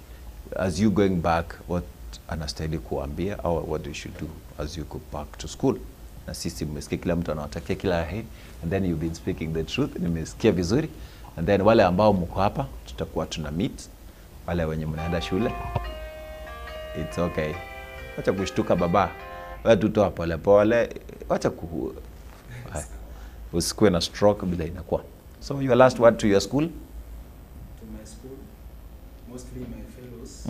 as you going back, what anastahili kuambia or what you should do as you go back to school. Na sisi mmesikia kila mtu anawatakia kila la heri, and then you've been speaking the truth, nimesikia vizuri. And then wale ambao mko hapa tutakuwa tuna meet, wale wenye mnaenda shule, it's okay. Wacha kushtuka baba, wewe tutoa pole pole, wacha ku Hai. Usikuwe na stroke bila inakuwa. So your last word to your school? To my school, mostly my fellows,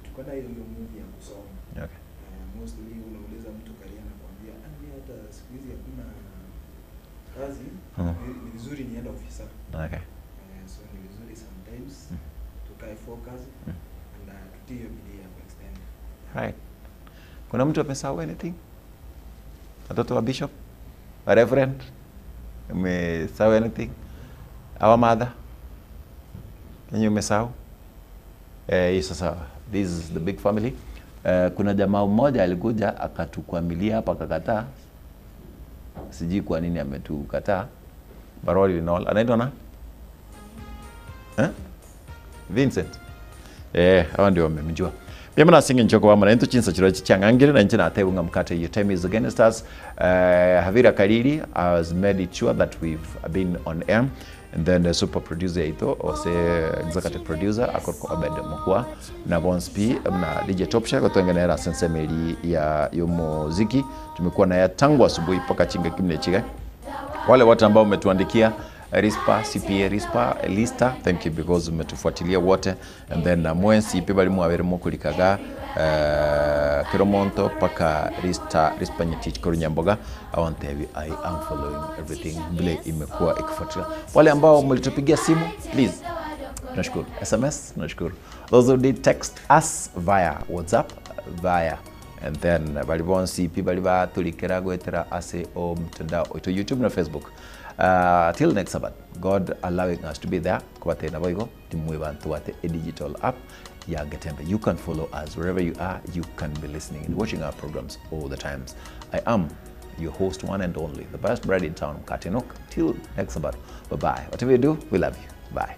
tukana hiyo movie ya kusoma. Mostly unauliza mtu career anakuambia, mimi hata siku hizi hakuna kazi, ni vizuri niende ofisa. So ni vizuri sometimes tukae focus and tutie hiyo bidii ya kuextend. Right. Kuna mtu amesahau anything? Watoto wa bishop? Wa reverend? Umesahau anything? Our mother? Yenye umesahau? Hii sasa, this is the big family. Kuna jamaa mmoja alikuja akatukwamilia hapa akakataa. Sijui kwa nini ametukataa. But all in all, anaitwa na? Vincent. Hawa ndio wamemjua. Pia mna singe nchoko wa mna into chinsa chiro changangire na nchina ate unga mkate your time is against us. Havira Kariri has made it sure that we've been on air, and then the super producer ito ose executive producer akorko Obed Mokwa na Bons P na DJ Topsha kutengenera sensemeli ya yo muziki. Tumekuwa na ya tangu asubuhi mpaka chinga kimne chiga. Wale wote ambao umetuandikia Rispa, CPA Rispa, Elista, thank you because umetufuatilia wote. And then mwensi pe bali mwabere mukulikaga Kiromonto paka Rista, Rispa Nyetich Koru Nyamboga. I want to have you, I am following everything vile imekuwa ikifuatilia. Wale ambao mlitupigia simu, please, tunashukuru. SMS, tunashukuru. Those who did text us via WhatsApp, via and then bali bonsi pi bali batulikera gwetera ase o mtandao oito YouTube na Facebook. Till next Sabbath, God allowing us to be there. Kubatena boigo timwe bantu wate a digital app ya Getembe. You can follow us wherever you are. You can be listening and watching our programs all the times. I am your host, one and only, the best bread in town, Katinok. Till next Sabbath, bye-bye. Whatever you do, we love you. Bye.